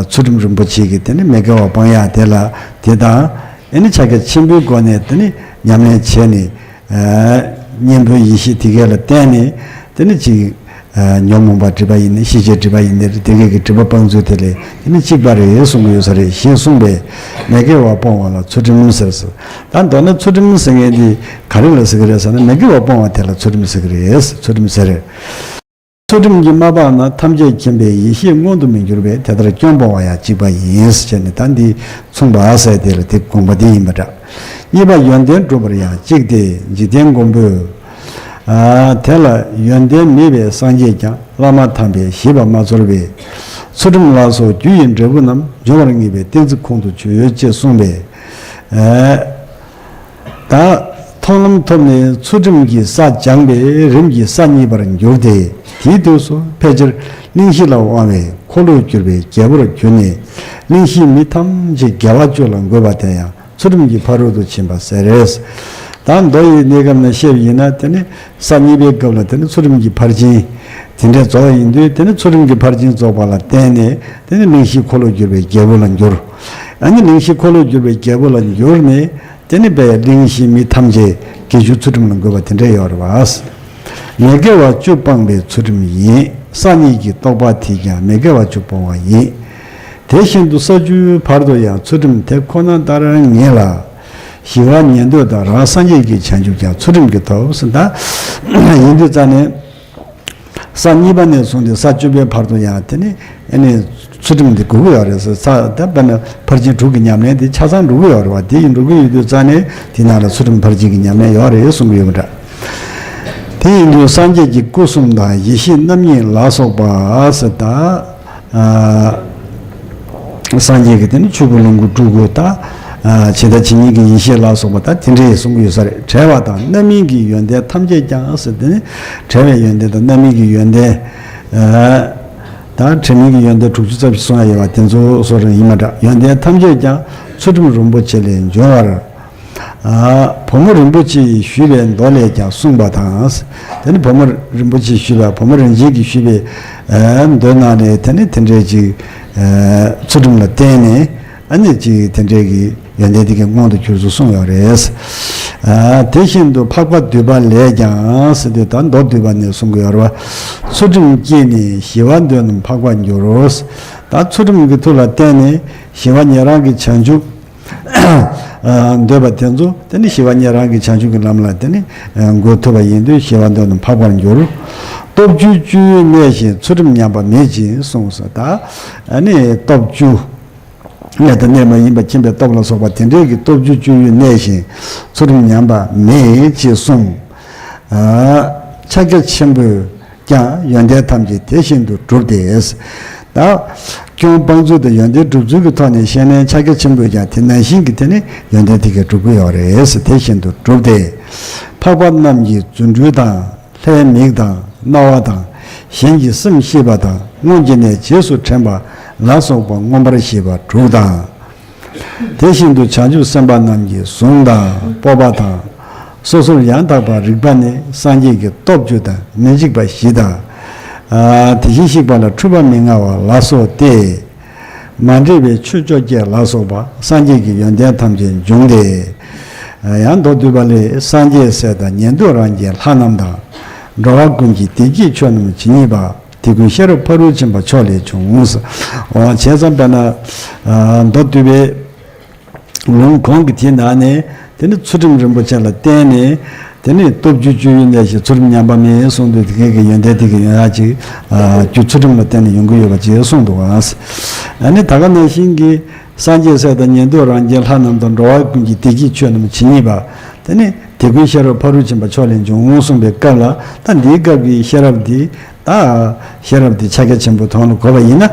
ཚུལ་ཁྲིམས་རིན་པོ་ཆེ་གི་དེ་ནི་མི་དགེ་བ་སྤང་ཡག་དེ་ལ་དེ་དང་ཨེ་ནི་ཕྱག་རྒྱ་ཆེན་པོའི་སྒོ་ནས་དེ་ནི་ཉམས་ལེན་བྱས་ནས་གཉེན་པོའི་ཡེ་ཤེས་དེ་གས་ལ་བརྟེན་ནས་དེ་ནི་ཅིག་ཉོན་མོངས་པ་སྒྲིབ་པ་ཡིན་ནའི་ཤེས་བྱའི་སྒྲིབ་པ་ཡིན་ནའི་དེ་གས་ཀྱི་སྒྲིབ་པ་སྤང་ཚུལ་དེ་ལས་དེ་ནི་གཅིག་པ་རེད་གསུང་གི་ཡོད་ས་རེད་ཞེས་གསུངས་པས་མི་དགེ་བ་སྤོང་བ་ལ་ཚུལ་ཁྲིམས་ཟེར་ཟེར། ད་མདོར་ན་ཚུལ་ཁྲིམས་ཟེར་མཁན་དེ་ག་རེ་ལ་ཟེར་གི་རེད་ཟེར་ན་མི་དགེ་བ་སྤོང་བ་དེ་ལ་ཚུལ་ཁྲིམས་ཟེར་གི་རེད། ཚུལ་ཁྲིམས་ཟེར། ཚུལ་ཁྲིམས་ཀྱིས་མ་སྤངས་ན་ཐམས་ཅད་མཁྱེན་པའི་ཡེ་ཤེས་མངོན་དུ་མི་འགྱུར་བས་དེ་ལྟར་སྐྱོན་སྤོང་བ་ཡང་གཅིག་པ་ཡིན། ཞེས་ནས་ད་འདི་མཚུངས་པ་ཟེར་དེ་ལ་དེ་དགོངས་པ་འདི་ཡིན་པ་འདྲ། གཉིས་པ་ཡོན་ཏན་སྒྲུབ་པར་ཡང་གཅིག་སྟེ་འཇིག་རྟེན་མགོན་པོས། ཨ་དེ་ལ་ཡོན་ཏན་མེད་པའི་སངས་རྒྱས་ཀྱང་བླ་མ་དམ་པས་བཞེད་པ་མ་ཚོར་བས། ཚུལ་ཁྲིམས་ལ་སོགས་རྒྱུ་ཡི་འབྲས་བུ་རྣམས་འབྱུང་བར་ངེས་པའི་གཏན་ཚིགས་ཁོང་དུ་ཆུད་ཅེས་གསུངས་པས། ཨ་ད་མཐོང་ལམ་ཐོབ་ནས་ཚུལ་ཁྲིམས་ཀྱི་ས་སྦྱངས་པས་རིམ་གྱིས་ས་གཉིས་པར་འགྱུར་ཏེ། དེའི་དུས་སུ་ཕལ་ཆེར་གླེང་གཞི་ལ་དབང་བའི་འཁོར་ལོས་སྒྱུར་བའི་རྒྱལ་པོར་གྱུར་ནས་གླེང་གཞིའི་མི་ཐམས་ཅད་དགེ་བ་བཅུ་ལ་འགོད་པ་དེ་ཡང་ཚུལ་ཁྲིམས་ཀྱི་ཕ་རོལ་ཏུ་ཕྱིན་པ་ཟེར། ད་མདོ་ཡི་གནས་སྐབས་ནས་བཤད་པ་ཡིན་ན་དེ་ནི་ས་གཉིས་པའི་སྐབས་ལ་དེ་ནི་ཚུལ་ཁྲིམས་ཀྱི་ཕར་ཕྱིན་དེ་འདྲའི་རྫོགས་ཡིན་དུས་དེ་ནི་ཚུལ་ཁྲིམས་ཀྱི་ཕར་ཕྱིན་རྫོགས་པ་ལ་བརྟེན་ནས་དེ་ནི་གླེང་གཞིའི་འཁོར་ལོས་སྒྱུར་བའི་རྒྱལ་པོ་ལ་འགྱུར། ཨ་ནི་གླེང་གཞིའི་འཁོར་ལོས་སྒྱུར་བའི་རྒྱལ་པོ་ལ་འགྱུར་ནས། དེ་ནི་པའི་གླེང་གཞིའི་མི་ཐམས་ཅད་དགེ་བཅུའི་ཚུལ་ཁྲིམས་ལ་འགོད་པ་དེ་འདྲ་ཡོད་རེད་བ། མི་དགེ་བ་བཅུ་སྤངས་པའི་ཚུལ་ཁྲིམས་ཡིན། ས་གཉིས་ཀྱི་རྟོག་པ་དེས་ཀྱང་མི་དགེ་བ་བཅུ་སྤོང་བ་ཡིན། དེ་བཞིན་དུ་ས་བཅུའི་བར་དུ་ཡང་ཚུལ་ཁྲིམས་དེ་ཁོ་ན་ལྟར་ངེས་ལ། ཞི་བ་ཉན་ཐོས་དང་རང་སངས་རྒྱས་ཀྱི་བྱང་ཆུབ་ཀྱང་ཚུལ་ཁྲིམས་ཀྱིས་ཐོབ་ཟེར། ད་ཡིན་དུས་རྩ་ནས། ས་གཉིས་པ་ནས་བཟུང་སྟེ་ས་བཅུ་པའི་བར་དུ་ཡང་དེ་ནི་ཨ་ནི་ཚུལ་ཁྲིམས་འདི་དགོས་ཀྱི་ཡོད་རེད་ཟེར། ས་ད་དཔེར་ན་ཕར་ཕྱིན་དྲུག་གི་ཉམས་ལེན་དེ་ཆ་ཚང་འགྲོ་གི་ཡོད་རེད་བ། དེ་ཡིན་འགྲོ་གི་ཡོད་དུས་རྩ་ནས་དེ་ནང་ལ་ཚུལ་ཁྲིམས་ཕར་ཕྱིན་གྱི་ཉམས་ལེན་ཡོད་རེད་གསུང་གི་ཡོད་པ་འདྲ། དེ་ཡིན་དུས་སངས་རྒྱས་ཀྱི་སྐུ་གསུམ་དང་ཡེ་ཤེས་རྣམ་གཉིས་ལ་སོགས་པ་ཟེར་ད། ཨ། སངས་རྒྱས་ཀྱི་དེ་ནི་ཆོས་སྐུ་ལོངས་སྐུ་སྤྲུལ་སྐུ་དང་། ཇི་ལྟ་ཇི་སྙེད་ཀྱི་ཡེ་ཤེས་ལ་སོགས་པ་དང་དེ་འདྲའི་གསུང་གི་ཡོད་ས་རེད། བྲལ་བ་དང་རྣམ་སྨིན་གྱི་ཡོན་ཏན་ཐམས་ཅད་ཀྱང་ཟེར་དེ་ནི་བྲལ་བའི་ཡོན་ཏན་དང་རྣམ་སྨིན་གྱི་ཡོན་ཏན། དང་བྲལ་སྨིན་གྱི་ཡོན་ཏན་དྲུག་ཅུ་རྩ་བཞི་གསུང་ཡ་ཡོད་པ་དེ་ཚོ་སོགས་རང་ཡིན་པ་འདྲ། ཡོན་ཏན་ཐམས་ཅད་ཀྱང་ཚུལ་ཁྲིམས་རིན་པོ་ཆེ་ལས་འབྱུང་བར། བུ་མོ་རིན་པོ་ཆེས་ཞུས་པའི་མདོ་ལས་ཀྱང་གསུངས་པ་དང་། དེ་ནི་བུ་མོ་རིན་པོ་ཆེས་ཞུས་པ་བུ་མོ་རིན་ཆེན་གྱིས་ཞུས་པའི་མདོའི་ནང་ནས་དེ་ནི་དེ་འདྲའི་ཅིག་ཚུལ་ཁྲིམས་ལ་བརྟེན་ནས་ཨ་ནི་ཅིག་དེ་འདྲའི་གི་ཡོན་ཏན་དེ་གའི་མངོན་དུ་གྱུར་ཚུལ་གསུངས་ཡོད་རེད། དེ་བཞིན་དུ་འཕགས་པ་འདུས་པ་ལས་ཀྱང་ཟེར་དུས་ད་མདོ་འདུས་པ་ནས་གསུང་གི་ཡོད་རེད་བ། ཚུལ་ཁྲིམས་སྐྱེས་ནས་ཞི་བ་འདོད་རྣམས་འཕགས་པར་འགྱུར་རོ། ད་ཚུལ་ཁྲིམས་ཀྱི་མཐུ་ལ་བརྟེན་ནས་ཞི་བ་ཉན་རང་གི་བྱང་ཆུབ། འདོད་པ་དེ་ཚོ་དེ་ནི་ཞི་བ་ཉན་རང་གི་བྱང་ཆུབ་ཀྱི་ལམ་ལ་དེ་ནི་འགོད་ཐུབ་པ་ཡིན་དུས་ཞི་བ་འདོད་རྣམས་འཕགས་པར་འགྱུར། སྟོབས་བཅུ་བཅུ་ཡོད་གནས་ཤིང་ཚུལ་ཁྲིམས་ཉམས་པ་མེད་ཅིང་གསུངས་སོ། ད་ཨ་ནི་སྟོབས་བཅུ་གནས་དང་གནས་མ་ཡིན་པ་མཁྱེན་པའི་སྟོབས་ལ་སོགས་པ་དེ་འདྲའི་གི་སྟོབས་བཅུ་བཅུ་ཡོད་གནས་ཤིང་ཚུལ་ཁྲིམས་ཉམས་པ་མེད་ཅེས་གསུངས། ཕྱག་རྒྱ་ཆེན་པོས། ཀྱང་ཡོན་ཏན་ཐམས་ཅད་དེ་བཞིན་དུ་གྲུབ་སྟེ། ད་སྐྱོན་སྤང་ཚུལ་དང་ཡོན་ཏན་སྒྲུབ་ཚུལ་གྱི་ཐོག་ནས་བཤད་ན་ཕྱག་རྒྱ་ཆེན་པོས་ཀྱང་དེ་ནང་བཞིན་གྱི་དེ་ནི་ཡོན་ཏན་དེ་གས་སྒྲུབ་ཀྱི་ཡོད་རེད། དེ་བཞིན་དུ་གྲུབ་སྟེ། འཕགས་པ་རྣམས་ཀྱི་རྫུ་འཕྲུལ་དང་ལྷའི་མིག་དང་རྣ་བ་དང་གཞན་གྱི་སེམས་ཤེས་པ་དང་སྔོན་གྱི་གནས་རྗེས་སུ་དྲན་པ་ལ་སོགས་པ་མངོན་པར་ཤེས་པ་དྲུག་དང་། དེ་བཞིན་དུ་བྱང་ཆུབ་སེམས་དཔའ་རྣམས་ཀྱི་གཟུངས་དང་སྤོབས་པ་དང་ སོ་སོར་ཡང་དག་པར་རིག་པ་ནི། སངས་རྒྱས་ཀྱི་སྟོབས་བཅུ་དང་མི་འཇིགས་པ་བཞི་དང་། ཨ་དེ་བཞིན་གཤེགས་པ་ལ་འཁྲུལ་པ་མི་མངའ་བ་ལ་སོགས་ཏེ། མ་འདྲེས་པའི་ཆོས་བཅོ་བརྒྱད་ལ་སོགས་པ་སངས་རྒྱས་ཀྱི་ཡོན་ཏན་ཐམས་ཅད་འབྱུང་སྟེ། ཡང་མདོ་སྡུད་པ་ལས། སངས་རྒྱས་སྲས་དང་ཉན་ཐོས་རང་རྒྱལ་ལྷ་རྣམས་དང་། འགྲོ་བ་ཀུན་གྱི་བདེ་སྐྱིད་ཆོས་རྣམས་ཇི་སྙེད་པ། དེ་ཀུན་ཤེས་རབ་ཕ་རོལ་ཕྱིན་པ་མཆོག་ལས་བྱུང་། འོ་བྱས་ཙང་དཔེར་ན་མདོ་སྡུད་པའི་ལུང་གོང་གི་དེའི་ནང་ནས། དེ་ནི་ཚུལ་ཁྲིམས་རིན་པོ་ཆེ་ལ་བརྟེན་ནས། དེ་ནི་སྟོབས་བཅུ་སྤྱོད་ཡུལ་གནས་ཤིང་། ཚུལ་ཁྲིམས་ཉམས་པ་མེད་གསུངས་དུས། དེ་གའི་གི་ཡོན་ཏན་དེ་གི་ཡོན་ཡག་ཅིག་ཨ་རྒྱུ་ཚུལ་ཁྲིམས་ལ་བརྟེན་ནས་ཡོང་གི་ཡོད་པ་ཅིག་གསུངས་འདུག་ཨ། ཨ་ནི་ད་ག་ནང་བཞིན་གྱི། སངས་རྒྱས་སྲས་དང་ཉན་ཐོས་རང་རྒྱལ་ལྷ་རྣམས་དང་། འགྲོ་བ་ཀུན་གྱི་བདེ་སྐྱིད་ཆོས་རྣམས་ཇི་སྙེད་པ། དེ་ནི་དེ་ཀུན་ཤེས་རབ་ཕ་རོལ་ཕྱིན་པ་མཆོག་ལས་བྱུང་གསུངས་པའི་སྐབས་ལ། ད་འདིའི་སྐབས་ཀྱི་ཤེས་རབ་འདི། ད་ཤེས་རབ་འདི་ཕྱག་རྒྱ་ཆེན་པོའི་དོན་ལ་གོ་བ་ཡིན་ན།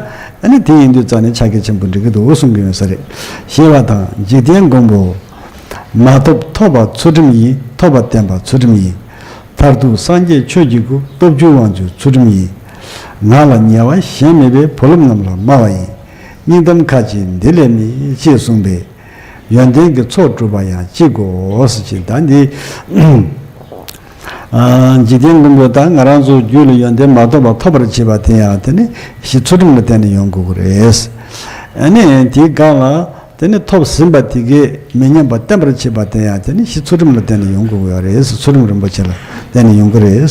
ཨ་ནི་དེ་ཡིན་དུས་ཙང་ནས་ཕྱག་རྒྱ་ཆེན་པོ་འགྲིག་གི་འདུག་གསུང་གི་ཡོད་ས་རེད། ཞེས་པ་དང་། འཇིག་རྟེན་མགོན་པོ། མ་ཐོབ་ཐོབ་པ་ཚུལ་ཁྲིམས་ཡིན། ཐོབ་པ་བསྟན་པ་ཚུལ་ཁྲིམས་ཡིན། མཐར་ཐུག་སངས་རྒྱས་ཆོས་ཀྱི་སྐུ། སྟོབས་བཅུ་དབང་ཕྱུག་ཚུལ་ཁྲིམས་ཡིན། ང་ལ་ཉེ་བ་གཞན་མེད་པའི། བུ་སློབ་རྣམས་ལ་སྨྲ་བ་ཡིན། སྙིང་གཏམ་ཁ་ཅིག་འདི་ལས་མེད། ཅེས་གསུངས་པས། ཡོན་ཏན་གྱི་ཚོགས་སྒྲུབ་པ་ཡང་གཅིག་གོ། ཟེར་ཅིག་ད་འདི། ཨ་འཇིག་རྟེན་མགོན་པོ་དང་། ང་རང་ཚོ་རྒྱུད་ལ་ཡོན་ཏན་མ་ཐོབ་པ་ཐོབ་པར་བྱེད་པ་དེ་ཡང་། དེ་ནི་གཞི་ཚུལ་ཁྲིམས་ལ་བརྟེན་ནས་ཡོང་དགོས་ཀྱི་རེད། ཨ་ནི་དེའི་སྒང་ལ། དེ་ནི་ཐོབ་ཟིན་པ་དེ་གས་མི་ཉམས་པ་བརྟན་པར་བྱེད་པ་དེ་ཡང་། དེ་ནི་གཞི་ཚུལ་ཁྲིམས་ལ་བརྟེན་ནས་ཡོང་དགོས་ཀྱི་ཡོད་རེད། ཚུལ་ཁྲིམས་རིན་པོ་ཆེ་ལ་བརྟེན་ནས་ཡོང་གི་རེད།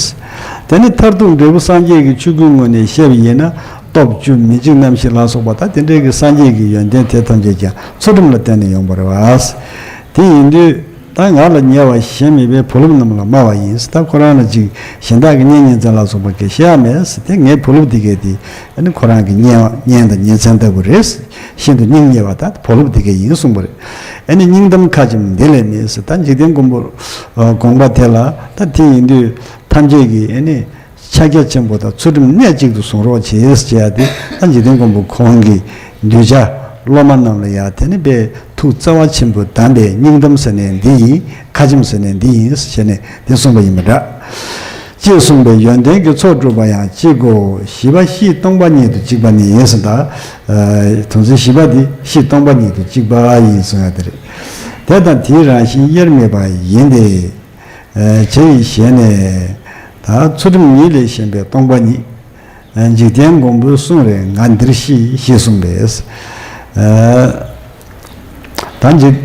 དེ་ནི་མཐར་ཐུག་འབྲས་བུ་སངས་རྒྱས་ཀྱི་ཆོས་སྐུའི་ངོས་ནས་བཤད་པ་ཡིན་ན། སྟོབས་བཅུ། མི་འཇིགས་རྣམ་བཞི་ལ་སོགས་པ། ད་དེ་འདྲའི་གི་སངས་རྒྱས་ཀྱི་ཡོན་ཏན་དེ་ཐམས་ཅད་ཀྱང་ཚུལ་ཁྲིམས་ལ་བརྟེན་ནས་ཡོང་བ་རེད་པ། དེ་ཡིན་དུས། ད་ང་ལ་ཉེ་བ་གཞན་མེད་པའི། བུ་སློབ་རྣམས་ལ་སྨྲ་བ་ཡིན། ད་ཁོ་རང་ལ་ཅིག་གཞན་དག་གི་གཉེན་ཉེ་ཚན་ལ་སོགས་པ་གི་བཤད་ཡ་མེད། དེ་ངའི་བུ་སློབ་དེ་གས་དེ། ཨ་ནི་ཁོ་རང་གི་གཉེན་གཉེན་དང་ཉེ་ཚན་ལྟ་བུ་རེད། ཤིན་ཏུ་སྙིང་ཉེ་བ། ད་བུ་སློབ་དེ་གས་ཡིན་གསུངས་པ་རེད། ཨ་ནི་སྙིང་གཏམ་ཁ་ཅིག་འདི་ལས་མེད་ཟེར། ད་འཇིག་རྟེན་མགོན་པོ། ཨ་དགོངས་པ་དེ་ལ། ད་དེ་ཡིན་དུས་ཐམས་ཅད་ཀྱིས་ཨ་ནི་ཕྱག་རྒྱ་ཆེན་པོ་དང་ཚུལ་ཁྲིམས་གནད་གཅིག་ཏུ་བཟུང་རོགས་བྱེད་ཟེར་ཡ་དེ། ད་འཇིག་རྟེན་མགོན་པོ་ཁོང་གི་གདུལ་བྱ་སློབ་མ་རྣམས་ལ་ཡང་དེ་ནི་དཔེ་ཐུགས་བརྩེ་བ་ཆེན་པོས་གདམས་པའི་སྙིང་གཏམ་ཟེར་ནས་འདི་ཡིན། ཁ་ཆེམས་ཟེར་ནས་འདི་ཡིན་ཟེར་བྱས་ནས་འདི་གསུངས་པ་ཡིན་པ་འདྲ། ཅེས་གསུངས་པས། ཡོན་ཏན་གྱི་ཚོགས་སྒྲུབ་པ་ཡང་གཅིག་གོ། བཞི་པ་གཤིས་སྟོང་པ་ཉིད་དུ་གཅིག་པ་ནི་ཟེར། ད་དོན་ཚན་བཞི་པ་འདི་གཤིས་སྟོང་པ་ཉིད་དུ་གཅིག་པ་ཡིན་གསུང་ཡ་དེ་རེད། དེ་དང་དེའི་རང་བཞིན་དབྱེར་མེད་པ་ཡིན་ཏེ། ཨ་ཇི་ཡི་ཞལ་ནས། ད་ཚུལ་ཁྲིམས་ཉིད་ལས་གཞན་པའི་སྟོང་པ་ཉིད། ཨ་འཇིག་རྟེན་མགོན་པོའི་གསུང་རེད། ང་འདིར་གཤེགས་ཞེས་གསུངས་པས། ཨ་ད་འཇིག་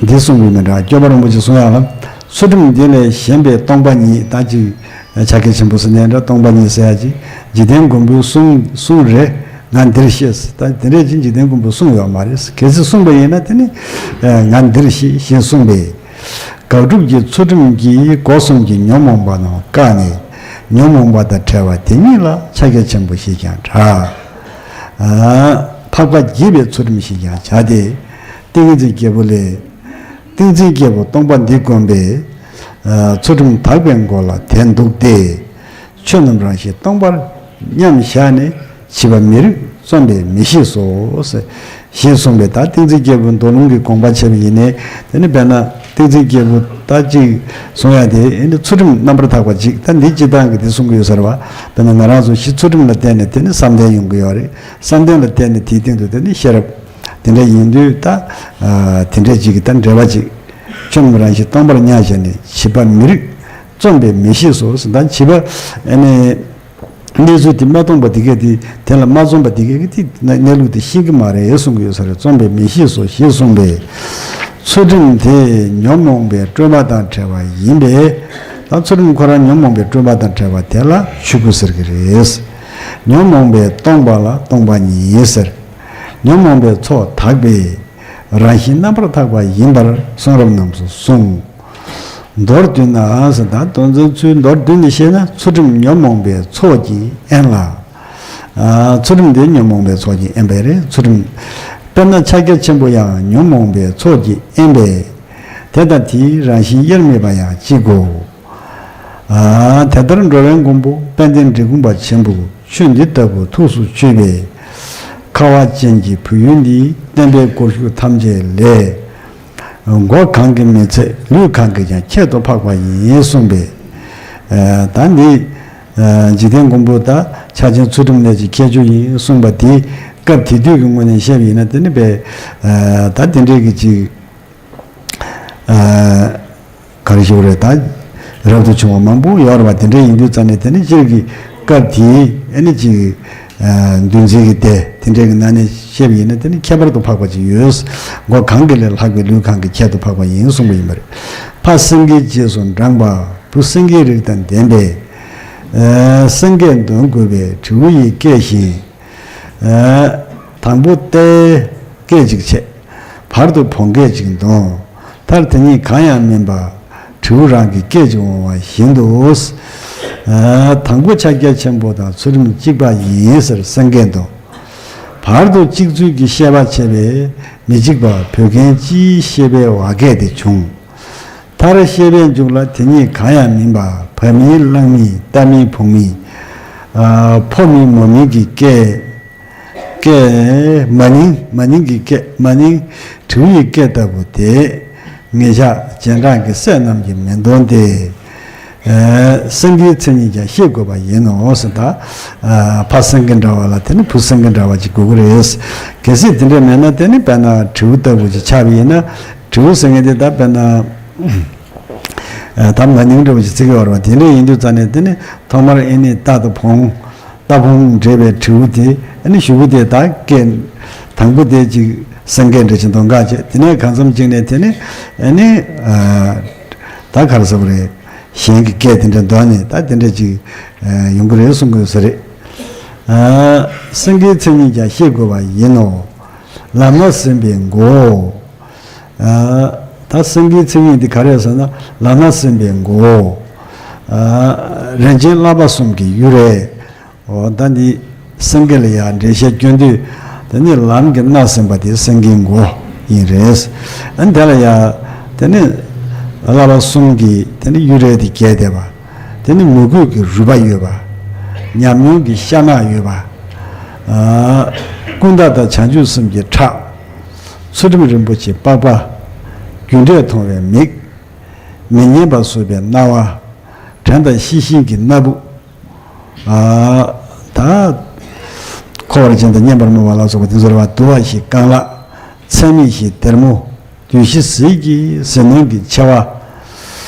འདི་གསུངས་པའི་མི་འདྲ། སྐྱོབ་པ་རིན་པོ་ཆེ་གསུང་ཡག་ལ། ཚུལ་ཁྲིམས་འདི་ལས་གཞན་པའི་སྟོང་པ་ཉིད། ད་ཅིག་ཕྱག་རྒྱ་ཆེན་པོ་ཟེར་ནས་འདྲ། སྟོང་པ་ཉིད་ཟེར་ཡ་ཅིག་འཇིག་རྟེན་མགོན་པོའི་གསུང་གསུང་རེད། ང་འདིར་གཤེགས། ད་དེ་འདྲས་ཅིག་འཇིག་རྟེན་མགོན་པོས་གསུངས་ཡོད་མ་རེད། གལ་སྲིད་གསུངས་པ་ཡིན་ན། དེ་ནི་ཨ་ང་འདིར་གཤེགས་ཞེས་གསུངས་པས། དགག་སྒྲུབ་ཀྱི་ཚུལ་ཁྲིམས་ཀྱིས་སྒོ་གསུམ་གྱི་ཉོན་མོངས་པ་རྣམས་བཀག་ནས། ཉོན་མོངས་པ་དང་བྲལ་བ་དེ་ཉིད་ལ་ཕྱག་རྒྱ་ཆེན་པོ་ཞེས་ཀྱང་གྲགས། ཨ་འཕགས་པ་དགྱེས་པའི་ཚུལ་ཁྲིམས་ཞེས་ཀྱང་བྱ་སྟེ། ཏིང་ངེ་འཛིན་རྒྱལ་པོ་ལས། ཏིང་འཛིན་རྒྱལ་པོ་སྟོང་པ་འདི་བསྒོམས་པས། ཨ་ཚུལ་ཁྲིམས་དག་པའི་སྒོ་ལ་དེ་འདུག་སྟེ། ཆོས་རྣམས་རང་བཞིན་སྟོང་པར་མཉམ་བཞག་ནས། བྱིས་པ་མི་རིགས་བརྩོན་པས་མི་ཤེས་སོ། ཞེས་གསུངས་པས། ད་ཏིང་འཛིན་རྒྱལ་པོའི་མདོ་ལུང་གི་དགོངས་པ་བྱས་པ་ཡིན་ནའི། དེ་ནི་དཔེར་ན་ཏིང་འཛིན་རྒྱལ་པོ་ད་ཅིག་གསུང་ཡ་དེ། ཨེ་ནི་ཚུལ་ཁྲིམས་རྣམ་པར་དག་པ་ཅིག་ད་འདི་སྤྱིར་བཏང་གི་དེ་གསུང་གི་ཡོད་ས་རེད་པ། དཔེར་ན་ང་རང་ཚོ་གཞི་ཚུལ་ཁྲིམས་ལ་བརྟེན་ནས་དེ་ནི་བསམ་གཏན་ཡོང་གི་ཡོད་རེད། བསམ་གཏན་ལ་བརྟེན་ནས་དེའི་སྟེང་དུ་དེ་ནི་ཤེས་རབ། དེ་འདྲ་ཡིན་དུས་ད། ཨ་དེ་འདྲ་ཅིག་གི་ད་འབྲེལ་བ་ཅིག་ཆོས་རྣམས་རང་བཞིན་སྟོང་པར་མཉམ་བཞག་ནས། བྱིས་པ་མི་རིགས་བརྩོན་པས་མི་ཤེས་སོ། ད་བྱིས་པ་ཨ་ནི་གནས་ཚུལ་དེ་མ་མཐོང་པ་དེ་གས་དེ། དེ་ལ་མ་འཛོམས་པ་དེ་གས་ཀྱིས་དེ་གནས་ལུགས་དེ་ཤེས་ཀྱི་མ་རེད་གསུང་གི་ཡོད་ས་རེད། བརྩོན་པས་མི་ཤེས་སོ་ཞེས་གསུངས་པས། ཚུལ་ཁྲིམས་དེ་ཉོན་མོངས་པའི་སྤྲོས་པ་དང་བྲལ་བ་ཡིན་པས། ད་ཚུལ་ཁྲིམས་ཁོ་རང་ཉོན་མོངས་པའི་སྤྲོས་པ་དང་བྲལ་བ་དེ་ལ་ཆོས་སྐུ་ཟེར་གྱི་རེད། ཉོན་མོངས་པས་སྟོང་པ་ལ་སྟོང་པ་ཉིད་ཟེར། ཉོན་མོངས་པའི་ཚོགས་དག་པས། རང་བཞིན་རྣམ་པར་དག་པ་ཡིན་པར་གསུང་རབ་རྣམས་སུ་གསུངས། མདོར་བསྡུས་ན་ཟེར། ད་དོན་ཚན་ཚུལ་མདོར་བསྡུས་ནས་བཤད་ན། ཚུལ་ཁྲིམས་ཉོན་མོངས་པའི་ཚོགས་ཀྱིས་དབེན་ལ། ཨ་ཚུལ་ཁྲིམས་དེ་ཉོན་མོངས་པའི་ཚོགས་ཀྱིས་དབེན་པ་རེད། ཚུལ་ཁྲིམས། དཔེར་ན་ཕྱག་རྒྱ་ཆེན་པོ་ཡང་ཉོན་མོངས་པའི་ཚོགས་ཀྱིས་དབེན་པས། དེ་དང་དེའི་རང་བཞིན་དབྱེར་མེད་པ་ཡང་གཅིག་གོ། ཨ་དེ་ལྟར་འགྲོ་བའི་མགོན་པོ་དཔལ་ལྡན་འབྲི་གུང་པ་ཆེན་པོས་ཆོས་འདི་ལྟ་བུ་ཐུགས་སུ་ཆུད་པས། ཁ་བ་ཅན་གྱི་བོད་ཡུལ་འདི་བསྟན་པའི་སྒོ་ཞུགས་ཐམས་ཅད་ལས། མགོ་གང་གིས་མི་ཚད་ལུས་གང་གིས་ཀྱང་ཁྱད་དུ་འཕགས་པ་ཡིན་གསུངས་པས། ཨ་ད་འདི་ཨ་འཇིག་རྟེན་མགོན་པོ་དང་ཕྱག་ཆེན་ཚུལ་ཁྲིམས་གནས་ཀྱི་ཁྱད་ཆོས་ཡིན་གསུངས་པ་དེ། སྐབས་དེ་དུས་ཀྱི་ངོས་ནས་བཤད་པ་ཡིན་ན། དེ་ནི་དཔེ་ཨ་ད་དེ་འདྲའི་གི་ཅིག་ཨ་ ག་རེ་ཞུ་དགོས་རེད། ད་རབ་ཏུ་བྱུང་བ་མང་པོ་ཡོད་རེད་བ། དེ་འདྲ་ཡིན་དུས་ཙང་ནས་དེ་ནི་སྤྱིར་གྱི་སྐབས་དེའི་ཨ་ནི་ཅིག་འདུལ་འཛིན་གྱི་སྡེ་དེ་འདྲའི་གི་ནང་ནས་བཤད་པ་ཡིན་ན་དེ་ནི་ཁྱད་པར་དུ་འཕགས་པ་ཅིག་ཡོད། སྒོ་གང་གིས་ལས་ལྷག་པའི་ལུས་གང་གིས་ཁྱད་དུ་འཕགས་པ་ཡིན་གསུངས་པ་ཡིན་པ་རེད། ཕ་སེང་གེའི་རྗེས་སུ་འབྲངས་པ་བུ་སེང་གེའི་རིགས་དང་ལྡན་པས། ཨ་སེང་གེས་འདོན་དགོས་པའི་དྲེའུ་ཡི་སྐད་བཞིན། ཨ་དང་པོ་རྟའི་སྐད་ཅིག་བྱས། བར་དུ་བོང་སྐད་ཅིག་འདོན། མཐར་དེ་གཉིས་གང་ཡང་མིན་པ་དྲེའུ་རང་གི་སྐད་ཅིག་འོང་བ་བཞིན་དུ། ཨ་དང་པོ་ཕྱག་རྒྱ་ཆེན་པོ་དང་ཚུལ་ཁྲིམས་གཅིག་པ་ཡིན་ཟེར་སེང་གེས་འདོན། བར་དུ་གཅིག་ཚུལ་གྱིས་བཤད་པ་བྱས་པས་མི་འཇིགས་པ་བོད་ཁན་སྤྱིའི་བཤད་པའི་བ་སྐད་དེ་བྱུང་། མཐར་བཤད་པའི་མཇུག་ལ་དེ་གཉིས་གང་ཡང་མིན་པ་བ་མིན་གླང་མིན་རྟ་མིན་བོང་མིན། ཨ་ཕོ་མིན་མོ་མིན་གྱི་སྐད། སྐད། མ་ནིང་མ་ནིང་གི་སྐད། མ་ནིང་དྲེའུ་ཡི་སྐད་ལྟ་བུ་དེ། ངེད་ཅག་རྗེས་འབྲང་གི་སྲས་རྣམས་ཀྱིས་མི་འདོན་ཏེ། ཨ་སེང་གེའི་མཚན་ཉིད་ཀྱང་ཤེས་དགོས་པ་ཡིན་ནོ་ཟེར། ད་ཨ་ཕ་སེང་གེ་འདྲ་བ་ལ་དེ་ནི་བུ་སེང་གེ་འདྲ་བ་ཅིག་དགོས་ཀྱི་རེད། གལ་སྲིད་དེ་འདྲ་མེད་ན་དེ་ནི་དཔེར་ན་དྲེའུ་ལྟ་བུ་ཅིག་ཆགས་པ་ཡིན་ན། དྲེའུ་ཟེར་མཁན་དེ་ད་དཔེར་ན། ཨ་ད་མ་ནིང་འདྲ་བོ་ཅིག་བརྩི་གི་ཡོད་རེད་བ། དེ་འདྲ་ཡིན་དུས་ཙང་ནས་དེ་ནི་ཐོག་མར་ཨེ་ནི་རྟ་དང་བོང་། རྟ་བོང་འདྲེས་པའི་དྲེའུ་དེ་ཨ་ནི་གཞུག་གུ་དེ་ད་སྐད་དང་པོ་དེ་ཅིག་སེང་གེ་འདྲ་ཅིག་འདོན་ག་བྱས། དེ་ནས་གང་འཚམ་ཅིག་ནས་དེ་ནི་ཨ་ནི་ཨ་ད་ག་རེ་ཟེར་དགོས་རེད། གཞན་གྱི་སྐད་དེ་འདྲ་འདོན་ནས་ད་དེ་འདྲ་ཅིག་ཨ་ཡོང་གི་རེད་གསུང་གི་ཡོད་ས་རེད། ཨ་སེང་གེའི་མཚན་ཉིད་ཀྱང་ཤེས་དགོས་པ་ཡིན་ནོ། ལམ་སྣ་ཟིན་པའི་མགོ། ཨ་ད་སེང་གེའི་མཚན་ཉིད་འདི་ག་རེ་ཟེར་ན་ལམ་སྣ་ཟིན་པའི་མགོ། ཨ་རིན་ཆེན་བསླབ་པ་གསུམ་གྱི་གཡུ་རལ། འོ་ད་འདི་སེང་གེ་ལ་ཡང་འགྲེལ་བཤད་སྐྱོན་དུས་དེ་ནི་ལམ་གྱི་སྣ་ཟིན་པ་དེ་སེང་གེའི་མགོ་ཡིན་རེད། ཨ་དེ་ལ་ཡང་དེ་ནི་བསླབ་པ་གསུམ་གྱི་དེ་ནི་གཡུ་རལ་དེ་རྒྱས་བསྡད་པ། དེ་ནི་མོས་གུས་ཀྱི་རུས་པ་ཡོད་པ། ཉམས་མྱོང་གི་ཤ་ནག་ཡོད་པ། ཨ་ཀུན་ཏ་དང་བྱང་ཆུབ་སེམས་ཀྱི་ཁྲག། ཚུལ་ཁྲིམས་རིན་པོ་ཆེའི་པགས་པ། རྒྱུ་འབྲས་མཐོང་བའི་མིག། མི་སྙན་པ་གསོད་པའི་རྣ་བ། དྲན་དང་ཤེས་བཞིན་གྱི་སྣ་བུག། ཨ་ད་འཁོར་བར་འགྱིང་དང་སྙན་པར་སྨྲ་བ་ལ་སོགས་པ་དེ་ཚོ་རེད་བ། དུ་བ་བཞིན་རྐང་ལག། ཚད་མེད་བཞིན་སྡེར་མོ། བདུད་བཞི་ཟིལ་གྱིས་ཟིལ་གནོན་གྱི་མཆེ་བ།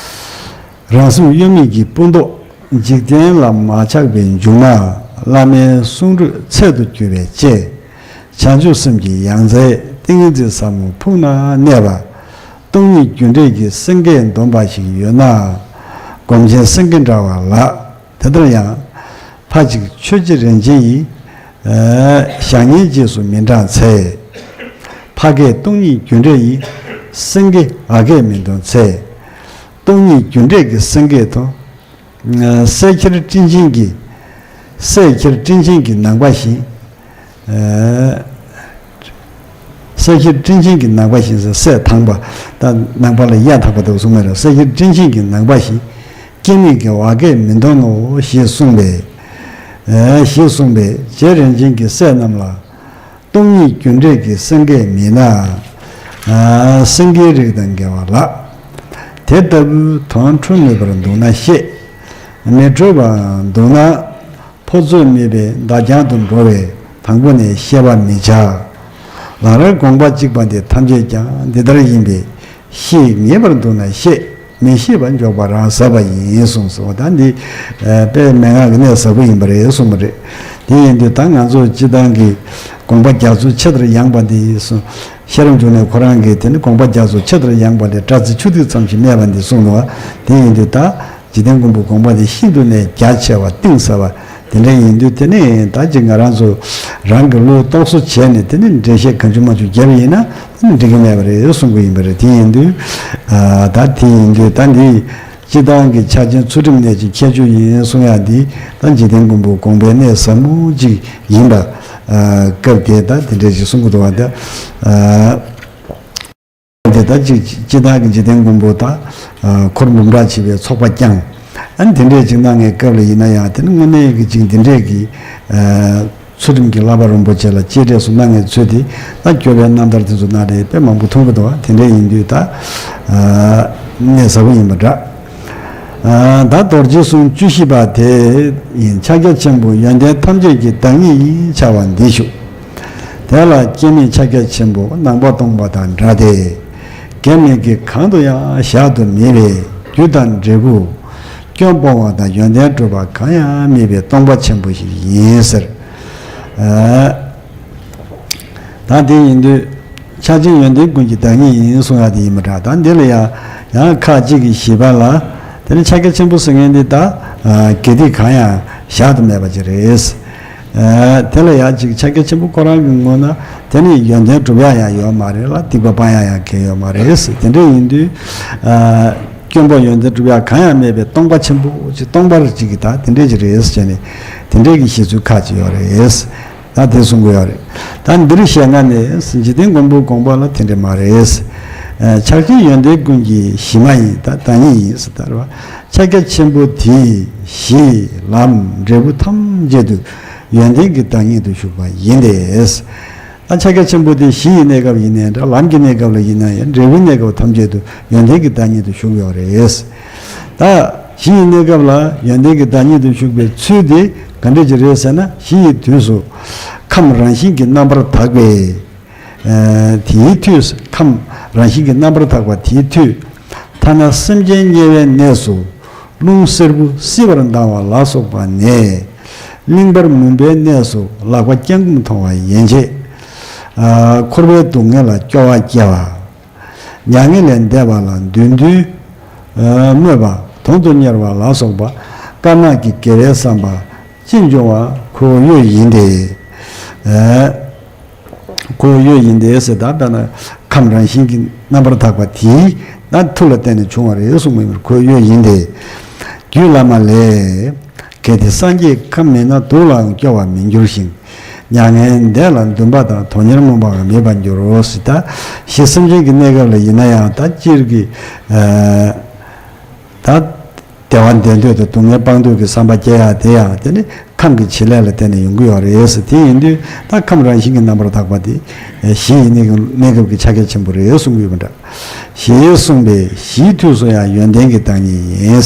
རང་སེམས་གཡོ་མེད་ཀྱི་སྤུ་མདོག། འཇིག་རྟེན་ལ་མ་ཆགས་པའི་མཇུག་མ། བླ་མའི་གསུང་སྒྲོས་ཚད་དུ་གྱུར་པའི་ལྕེ། བྱང་ཆུབ་སེམས་ཀྱི་ཡང་རྩེ་ཏིང་ངེ་འཛིན་ཟབ་མོ་ཕུགས་ན་གནས་པ། སྟོང་ཉིད་རྒྱུ་འབྲས་ཀྱི་སེང་གེས་འདོན་པ་ཞིག་ཡོད་ན། སྒོམ་ཆེན་སེང་གེ་འདྲ་བ་ལགས། དེ་ལྟར་ཡང་། ཕ་གཅིག་ཆོས་རྗེ་རིན་ཆེན་ཡིས། ཨ་བཤགས་གཉེན་རྗེས་སུ་མི་འབྲངས་ཚེ། ཕ་སྐད་སྟོང་ཉིད་རྒྱུ་འབྲས་ཡིན། སེང་གེ་བ་སྐད་མི་འདོན་ཚེ། སྟོང་ཉིད་རྒྱུ་འབྲས་ཀྱི་སེང་གེ་དང་། ཨ་སྲས་ཁྱེར་སྤྲིན་ཆེན་གྱི། སྲས་ཁྱེར་སྤྲིན་ཆེན་གྱི་ནང་པ་བཞིན། ཨ་སྲས་ཁྱེར་སྤྲིན་ཆེན་གྱི་ནང་པ་བཞིན་ཟེར། སྲས་དང་པ་དང་ནང་པ་ལ་གཡའ་དག་པ་འདུག་གསུངས་པ་རེད། སྲས་ཁྱེར་སྤྲིན་ཆེན་གྱི་ནང་པ་བཞིན། སྐྱེ་མེད་ཀྱི་བ་སྐད་མི་འདོན་ནོ་ཞེས་གསུངས་པས། ཨ་ཞེས་གསུངས་པས། རྗེ་རིན་ཆེན་གྱིས་སྲས་རྣམས་ལ། སྟོང་ཉིད་རྒྱུ་འབྲས་ཀྱི་སེང་གེ་མིན་ན། ཨ་སེང་གེའི་རིགས་དང་འགལ་བ་ལགས། དེ་ལྟ་བུའི་དོན་འཁྲུལ་མེད་པར་འདུག་ན་ཤེས། མི་འཁྲུལ་བར་འདུག་ན། ཕོ་ཚོད་མེད་པའི་མདའ་རྒྱང་དུ་འགྲོ་བས་དང་པོ་ནས་བཤད་པ་མི་བྱ། ལར་དགོངས་པ་གཅིག་པ་འདི་ཐམས་ཅད་ཀྱང་འདི་ལྟར་ཡིན་པས་ཤེས། ངེས་པར་འདུག་ན་ཤེས། མི་ཤེས་པ་འཇོག་པ་རང་ཟབ་པ་ཡིན་གསུངས་སོ། ད་འདི་ཨ་དཔེ་མན་ངག་གི་གནད་ཟབ་པོ་ཡིན་པ་རེད་གསུངས་པ་རེད། དེ་ཡིན་དུས་ད་ང་ཚོ་སྤྱི་བཏང་གི་དགོངས་པ་རྒྱ་མཚོ་ཆེ་ལྟར་ཡངས་པ་འདི་གསུངས། ཤེས་རབ་འབྱུང་གནས་ཁོ་རང་གིས་དེ་ནི་དགོངས་པ་རྒྱ་མཚོ་ཆེ་ལྟར་ཡངས་པ་ལས་སྤྲ་ཚིལ་ཆུ་ཐིགས་ཙམ་ཞིག་གནས་པ་འདི་གསུངས་འདུག་བ། དེ་ཡིན་དུས་ད། འཇིག་རྟེན་མགོན་པོའི་དགོངས་པ་དེ་ཤིན་ཏུ་ནས་རྒྱ་ཆེ་བ་གཏིང་ཟབ་པ་དེ་འདྲ་ཡིན་དུས། དེ་ནི་ད་ཅིག་ང་རང་ཚོ་རང་གི་བློ་རྟོག་བཟོ་བྱས་ནས་དེ་ནི་འགྲེལ་བཤད་གང་བྱུང་མང་བྱུང་བརྒྱབ་པ་ཡིན་ན་འགྲིག་གི་མེད་པ་རེད་གསུང་གི་ཡིན་པ་རེད། དེ་ཡིན་དུས་ཨ་ད་དེ་ཡིན་དུས་ད་འདི་སྤྱི་བཏང་གི་ཕྱག་ཆེན་ཚུལ་ཁྲིམས་གནད་ཀྱི་ཁྱད་ཆོས་ཡིན་གསུང་ཡག་འདི་ད་འཇིག་རྟེན་མགོན་པོའི་དགོངས་པའི་གནད་ཟབ་མོ་ཅིག་ཡིན་པ། ཨ་སྐབས་དེ་ད་དེ་འདྲ་ཞིག་གསུང་གི་འདུག་བ། ད་ཨ། དེ་ལྟར་ཅིག་སྤྱི་བཏང་གི་འཇིག་རྟེན་མགོན་པོ་དང་། ཨ་འཁོར་འབུམ་ཕྲག་བྱེ་བའི་ཚོགས་པ་བསྐྱངས། ཨ་ནི་དེ་འདྲས་ཅིག་གནང་མཁན་སྐབས་ལ་ཡིན་ན་ཡང་། དེ་ནི་དངོས་གནས་ཀྱི་ཅིག་འདི་འདྲས་ཀྱི་ཨ་ཚུལ་ཁྲིམས་ཀྱི་བསླབ་པ་རིན་པོ་ཆེ་ལ་གཅེས་སྤྲས་སུ་གནང་མཁན་ཚོས་དེ་ད་སྐྱོ་བའི་རྣམ་ཐར་དེ་ཚོ་ནང་ལ་དཔེ་མང་པོ་མཐོང་གི་འདུག་བ། དེ་འདྲས་ཡིན་དུས་ད་ཨ་གནད་ཟབ་པོ་ཡིན་པ་འདྲ། ཨ་ད་རྡོ་རྗེ་གསུང་བཅུ་བཞི་པ་དེ་ཡིན། ཕྱག་རྒྱ་ཆེན་པོ་ཡོན་ཏན་ཐམས་ཅད་ཀྱི་བདག་ཉིད་ཡིན་བྱ་བ་འདི་ཞུ། དེ་ལ་སྐྱེ་མེད་ཕྱག་རྒྱ་ཆེན་པོ་ནང་པ་སྟོང་པ་དང་འདྲ་སྟེ། འགལ་མེད་ཀྱི་གང་དུ་ཡང་བཞག་ཏུ་མེད་པས། དུས་དང་འབྲས་བུ། སྐྱོན་སྤོང་བ་དང་ཡོན་ཏན་སྒྲུབ་པ་གང་ཡང་མེད་པའི་སྟོང་པ་ཆེན་པོ་ཞིག་ཡིན་ཟེར། ཨ། ད་དེ་ཡིན་དུས་ཕྱག་ཆེན་ཡོན་ཏན་ཀུན་གྱི་བདག་ཉིད་ཡིན་གསུང་ཡག་དེ་ཡིན་པ་འདྲ། ད་འདི་ལ་ཡང་ཡང་ཁ་ཅིག་གིས་བཞི་པ་ལ། དེ་ནི་ཕྱག་རྒྱ་ཆེན་པོ་ཟེར་མཁན་འདི་ད་ཨ་དགེ་སྡིག་གང་ཡང་བཞག་ཏུ་མེད་པ་ཅིག་རེད། ཨ། དེ་ལ་ཡང་ཅིག་ཕྱག་རྒྱ་ཆེན་པོ་ཁོ་རང་གི་ངོས་ན་དེ་ནི་ཡོན་ཏན་སྒྲུབ་ཡག་ཡང་ཡོད་མ་རེད་ལ། སྡིག་པ་སྤང་ཡག་ཡང་གང་ཡོད་མ་རེད། དེ་འདྲ་ཡིན་དུས་ཨ་སྐྱོན་སྤོང་ཡོན་ཏན་སྒྲུབ་ཡག་གང་ཡང་མེད་པའི་སྟོང་པ་ཆེན་པོ་ཅིག་སྟོང་པར་ཅིག་གི་ད་དེ་འདྲ་ཅིག་རེད་ཟེར་ནས་དེ་འདྲ་གི་བཞེད་ཚུལ་ཁ་ཅིག་ཡོད་རེད། ད་དེ་གསུང་གི་ཡོད་རེད། ད་འདིར་ཞལ་སྔ་ནས་འཇིག་རྟེན་མགོན་པོའི་དགོངས་པ་ལ་དེ་འདྲ་མ་རེད། ཨ། ཕྱག་ཆེན་ཡོན་ཏན་ཀུན་གྱི་གཞི་མ་ཡིན། ད་བདག་ཉིད་ཡིན་ཟེར། ད་རེད་བ། ཕྱག་རྒྱ་ཆེན་པོ་དེ་གཞི་ལམ་འབྲས་བུ་ཐམས་ཅད་དུ་ཡོན་ཏན་གྱི་བདག་ཉིད་དུ་བཞུགས་པ་ཡིན་ཏེ། ད་ཕྱག་རྒྱ་ཆེན་པོ་དེ་གཞི་ཡི་གནས་སྐབས་ཡིན་ནའི་འདྲ། ལམ་གྱི་གནས་སྐབས་ལ་ཡིན་ན་ཡང་། འབྲས་བུའི་གནས་སྐབས་ཐམས་ཅད་དུ་ཡོན་ཏན་གྱི་བདག་ཉིད་དུ་བཞུགས་ཡོད་རེད། ད་གཞི་ཡི་གནས་སྐབས་ལ་ཡོན་ཏན་གྱི་བདག་ཉིད་དུ་བཞུགས་པའི་ཚུལ་དེ་ག་འདྲ་ཅིག་རེད་ཟེར་ན། གཞི་ཡི་དུས་སུ་ཁམས་རང་བཞིན་གྱིས་རྣམ་པར་དག་པས། ཨ། དེའི་མཐུས། ཁམས་རང་བཞིན་གྱིས་རྣམ་པར་དག་པ་དེའི་མཐུས། ཐ་ན་སེམས་ཅན་དམྱལ་བའི་གནས་སུ་རླུང་བསེར་བུ་བསིལ་བར་ལྡང་བ་ལ་སོགས་པ་ནས། གླིང་བར་མུན་པའི་གནས་སུ་ལག་པ་བརྐྱང་བསྐུམ་མཐོང་བ་ཡན་ཆད། ཨ། འཁོར་བའི་སྡུག་བསྔལ་ལ་སྐྱོ་བ་སྐྱེ་བ། མྱ་ངན་ལས་འདས་པ་ལ་འདུན་འདུན། ཨ། སྨོད་པ། དོན་དུ་གཉེར་བ་ལ་སོགས་པ་དཀར་ནག་གི་དགེ་བའི་བསམ་པ་ཅི་འབྱུང་བ་ཁོ་བོའི་ཡུལ་ཡིན་ཏེ། ཨ། ཁོ་བོའི་ཡུལ་ཡིན་ཏེ་ཟེར། ད་དཔེར་ན་ཁམས་རང་བཞིན་གྱིས་རྣམ་པར་དག་པ་དེའི་ད་མཐུ་ལ་བརྟེན་ནས་བྱུང་བ་རེད་གསུངས་པ་ཡིན་པར། ཁོ་བོའི་ཡུལ་ཡིན་ཏེ། རྒྱུད་བླ་མ་ལས། གལ་ཏེ་སངས་རྒྱས་ཁམས་མེད་ན། དུག་ལའང་སྐྱོ་བར་མི་འགྱུར་ཞིང་། མྱ་ངན་འདས་ལ་འདུན་པ་དང་། དོན་གཉེར་མངོན་པའང་མེད་པར་འགྱུར་རོ་ཟེར། ད་གཞི་སེམས་ཅན་གྱི་གནས་སྐབས་ལ་ཡིན་ན་ཡང་། ད་སྤྱིར་གྱི་ཨ་ད་བདེ་བ་འདོད་འདོད་དང་སྡུག་བསྔལ་སྤང་འདོད་ཀྱི་བསམ་པ་སྐྱེ་ཡག་དེ་ཡང་དེ་ནི་ཁམས་ཀྱི་བྱེད་ལས་ལ་བརྟེན་ནས་ཡོང་གི་ཡོད་རེད་ཟེར། དེ་ཡིན་དུས་ད་ཁམས་རང་བཞིན་གྱིས་རྣམ་པར་དག་པ་དེ་གཞི་ཡི་གནས་སྐབས་ཀྱི་ཕྱག་རྒྱ་ཆེན་པོ་རེད་གསུངས་ཡོད་པ་འདྲ། ཞེས་གསུངས་པས་གཞིའི་དུས་སུ་ཡང་ཡོན་ཏན་གྱི་བདག་ཉིད་ཡིན།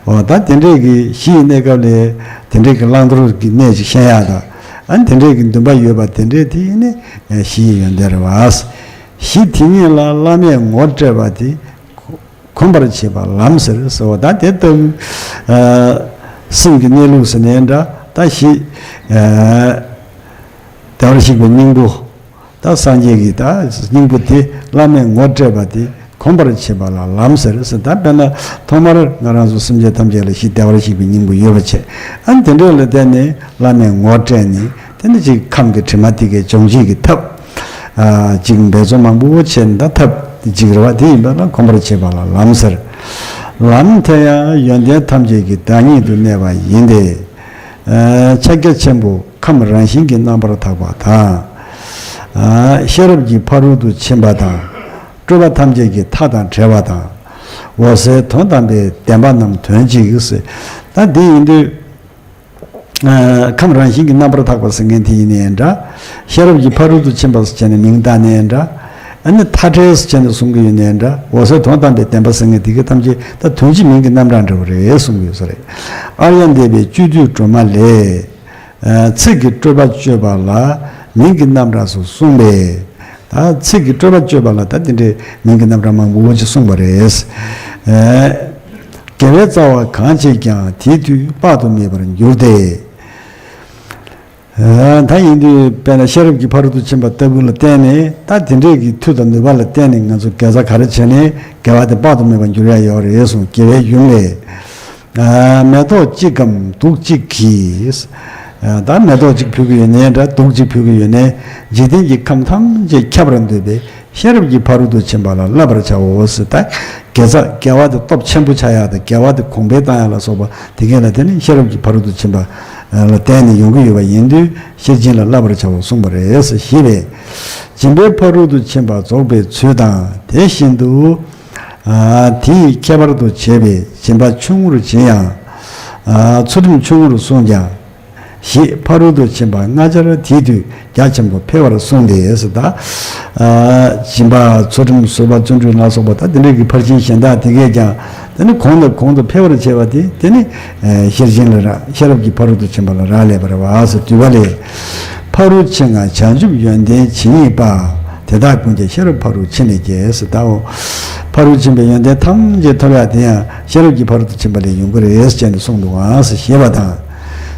འོ། ད་དེ་འདྲས་ཀྱི་གཞི་ཡི་གནས་སྐབས་ལས་དེ་འདྲས་ཀྱི་བླང་དོར་གྱི་གནས་ཅིག་ཤེས་ཡག་དང་། ཨ། དེ་འདྲས་ཀྱི་འདུན་པ་ཡོད་པ་དེ་འདྲས་དེ་ནི་གཞི་ཡི་ཡོན་ཏན་རེད་བ། གཞི་དེ་ཉིད་ལ་བླ་མས་ངོ་སྤྲད་པ་དེ་གོམས་པར་བྱེད་པ་ལམ་ཟེར་ཟེར་བ། ད་དེ་ལྟ་བུ་ཨ་སེམས་ཀྱི་གནས་ལུགས་ཟེར་ནའི་འདྲ། ད་གཞི་ཨ་བདེ་བར་གཤེགས་པའི་སྙིང་པོ། ད་སངས་རྒྱས་ཀྱི་ད་སྙིང་པོ་དེ་བླ་མས་ངོ་སྤྲད་པ་དེ་གོམས་པར་བྱེད་པ་ལ་ལམ་ཟེར་ཟེར། ད་དཔེར་ན་ཐོག་མར་ང་རང་ཚོ་སེམས་ཅན་ཐམས་ཅད་ལ་གཞི་བདེ་བར་གཤེགས་པའི་སྙིང་པོ་ཡོད་པ་བྱས། ཨ། དེ་འདྲ་ལ་བརྟེན་ནས་བླ་མས་ངོ་སྤྲད་ནས། དེ་ནི་ཅིག་ཁམས་ཀྱི་དྲི་མ་དེ་གའི་སྦྱོང་བྱེད་ཀྱི་ཐབས། ཨ། ཅིག་འབད་རྩོལ་མང་པོ་བྱས་ནས་ད་ཐབས་ཅིག་རེད་བ། དེ་ཡིན་པ་ལ་གོམས་པར་བྱེད་པ་ལ་ལམ་ཟེར། ལམ་དེ་ཡང་ཡོན་ཏན་ཐམས་ཅད་ཀྱི་བདག་ཉིད་དུ་གནས་པ་ཡིན་ཏེ། ཨ། ཕྱག་རྒྱ་ཆེན་པོ་ཁམས་རང་བཞིན་གྱིས་རྣམ་པར་དག་པ་དང་། ཨ། ཤེས་རབ་ཀྱི་ཕ་རོལ་ཏུ་ཕྱིན་པ་དང་། སྤྲོས་པ་ཐམས་ཅད་ཀྱི་མཐའ་དང་བྲལ་བ་དང་། འོད་གསལ་དོན་དམ་པའི་བདེན་པ་རྣམས་དོན་གཅིག་ཟེར། ད་འདི་ཡིན་དུས། ཨ། ཁམས་རང་བཞིན་གྱིས་རྣམ་པར་དག་པ་ཟེར་མཁན་དེ་ཡིན་ནའི་འདྲ། ཤེས་རབ་ཀྱི་ཕ་རོལ་ཏུ་ཕྱིན་པ་ཟེར་བྱས་ནས་མིང་བཏགས་ནའི་འདྲ། ཨ་ནི་མཐའ་བྲལ་ཟེར་བྱས་ནས་གསུང་གི་ཡོད་ནའི་འདྲ། འོད་གསལ་དོན་དམ་པའི་བདེན་པ་ཟེར་མཁན་དེ་གའི་ཐམས་ཅད་ད་དོན་གཅིག་མིང་གི་རྣམ་གྲངས་འདྲ་བོ་རེད་གསུང་གི་ཡོད་ས་རེད། ཨཱརྱ་དེ་བའི་སྤྱོད་བསྡུས་སྒྲོན་མ་ལས། ཨ། ཚིག་གི་སྤྲོས་པ་གཅོད་པ་ལ་མིང་གི་རྣམ་གྲངས་སུ་གསུངས་པས། ད་ཚིག་གི་སྤྲོས་པ་གཅོད་པ་ལ་ད་དེ་འདྲའི་མིང་གི་རྣམ་གྲངས་མང་པོ་ཅིག་གསུངས་པ་རེད། ཨ། དགེ་བའི་རྩ་བ་གང་བྱེད་ཀྱང་། དེའི་མཐུས་དཔག་ཏུ་མེད་པར་འགྱུར་ཏེ། ཨ། ད་ཡིན་དུས་དཔེར་ན་ཤེས་རབ་ཀྱི་ཕ་རོལ་ཏུ་ཕྱིན་པ་ལྟ་བུ་ལ་བརྟེན་ནས། ད་དེ་འདྲས་ཀྱི་མཐུ་དང་ནུས་པ་ལ་བརྟེན་ནས་ང་ཚོ་དགེ་རྩ་ག་རེ་བྱས་ནས་དགེ་བ་དེ་དཔག་ཏུ་མེད་པར་འགྱུར་ཡ་ཡོད་རེད་གསུངས། དགེ་བའི་ཡུམ་ལས། ཨ། མེ་ཏོག་གཅིག་གམ་གདུགས་གཅིག་གིས། ཨ། ད་མེ་ཏོག་གཅིག་ཕུལ་གྱི་ཡོད་ནའི་འདྲ། གདུགས་གཅིག་ཕུལ་གྱི་ཡོད་ནའི། འཇིག་རྟེན་གྱི་ཁམས་ཐམས་ཅད་ཁྱབ་པར་འདོད་པའི་ཤེས་རབ་ཀྱི་ཕ་རོལ་ཏུ་ཕྱིན་པ་ལ་བསླབ་པར་བྱའོ་ཟེར། ད་དགེ་རྩ་དགེ་བ་དེ་སྟོབས་ཆེན་པོ་ཆགས་ཡག་དང་། དགེ་བ་དེ་གོང་འཕེལ་བཏང་ཡག་ལ་སོགས་པ་དེ་གས་ལ་དེ་ནི་ཤེས་རབ་ཀྱི་ཕ་རོལ་ཏུ་ཕྱིན་པ་ལ་བརྟེན་ནས་ཡོང་གི་ཡོད་པ་ཡིན་དུས། ཤེར་ཕྱིན་ལ་བསླབ་པར་བྱའོ་གསུངས་པ་རེད་ཟེར། ཞེས་པས་སྦྱིན་པའི་ཕ་རོལ་ཏུ་ཕྱིན་པ་རྫོགས་པའི་ཚུལ་དང་། དེ་བཞིན་དུ། ཨ། དེ་ཡི་ཁྱད་པར་དུ་བྱས་པའི་སྦྱིན་པ་ཆུང་ངུར་བྱིན་ཡང་། ཨ། ཚུལ་ཁྲིམས་ཆུང་ངུར་བསྲུངས་ཀྱང་། ཞེས་ཕ་རོལ་ཏུ་ཕྱིན་པ་ལྔ་ཆར་དེའི་དུས་རྒྱ་ཆེན་པོ་འཕེལ་བར་གསུངས་ཏེ་ཟེར། ད། ཨ། སྦྱིན་པ་ཚུལ་ཁྲིམས་ཟུར་པ་བརྩོན་འགྲུས་ལ་སོགས་པ་ད་དེ་འདྲ་གི་ཕར་ཕྱིན་གཞན་དག་དེ་གས་ཀྱང་དེ་ནི་གོང་ནས་གོང་དུ་འཕེལ་བར་བྱེད་པ་དེ་དེ་ནི་ཤེར་ཕྱིན་ལ་རག་ཤེས་རབ་ཀྱི་ཕ་རོལ་ཏུ་ཕྱིན་པ་ལ་རག་ལས་པ་རེད་བ་ཟེར། འདུས་པ་ལས། ཕ་རོལ་ཕྱིན་ལྔ་བྱང་ཆུབ་ཡོན་ཏན་ཇི་སྙེད་པ། དེ་དག་ཀུན་ཀྱང་ཤེས་རབ་ཕ་རོལ་ཕྱིན་ལས་སྐྱེས་ཟེར། ད་འོ་ཕ་རོལ་ཕྱིན་པའི་ཡོན་ཏན་ཐམས་ཅད་ཐོབ་ཡག་དེ་ཡང་ཤེས་རབ་ཀྱི་ཕ་རོལ་ཏུ་ཕྱིན་པ་ལས་ཡོང་གི་རེད་ཟེར་ནས་གསུངས་འདུག་ཨང་ཟེར་ཞེས་པ་དང་།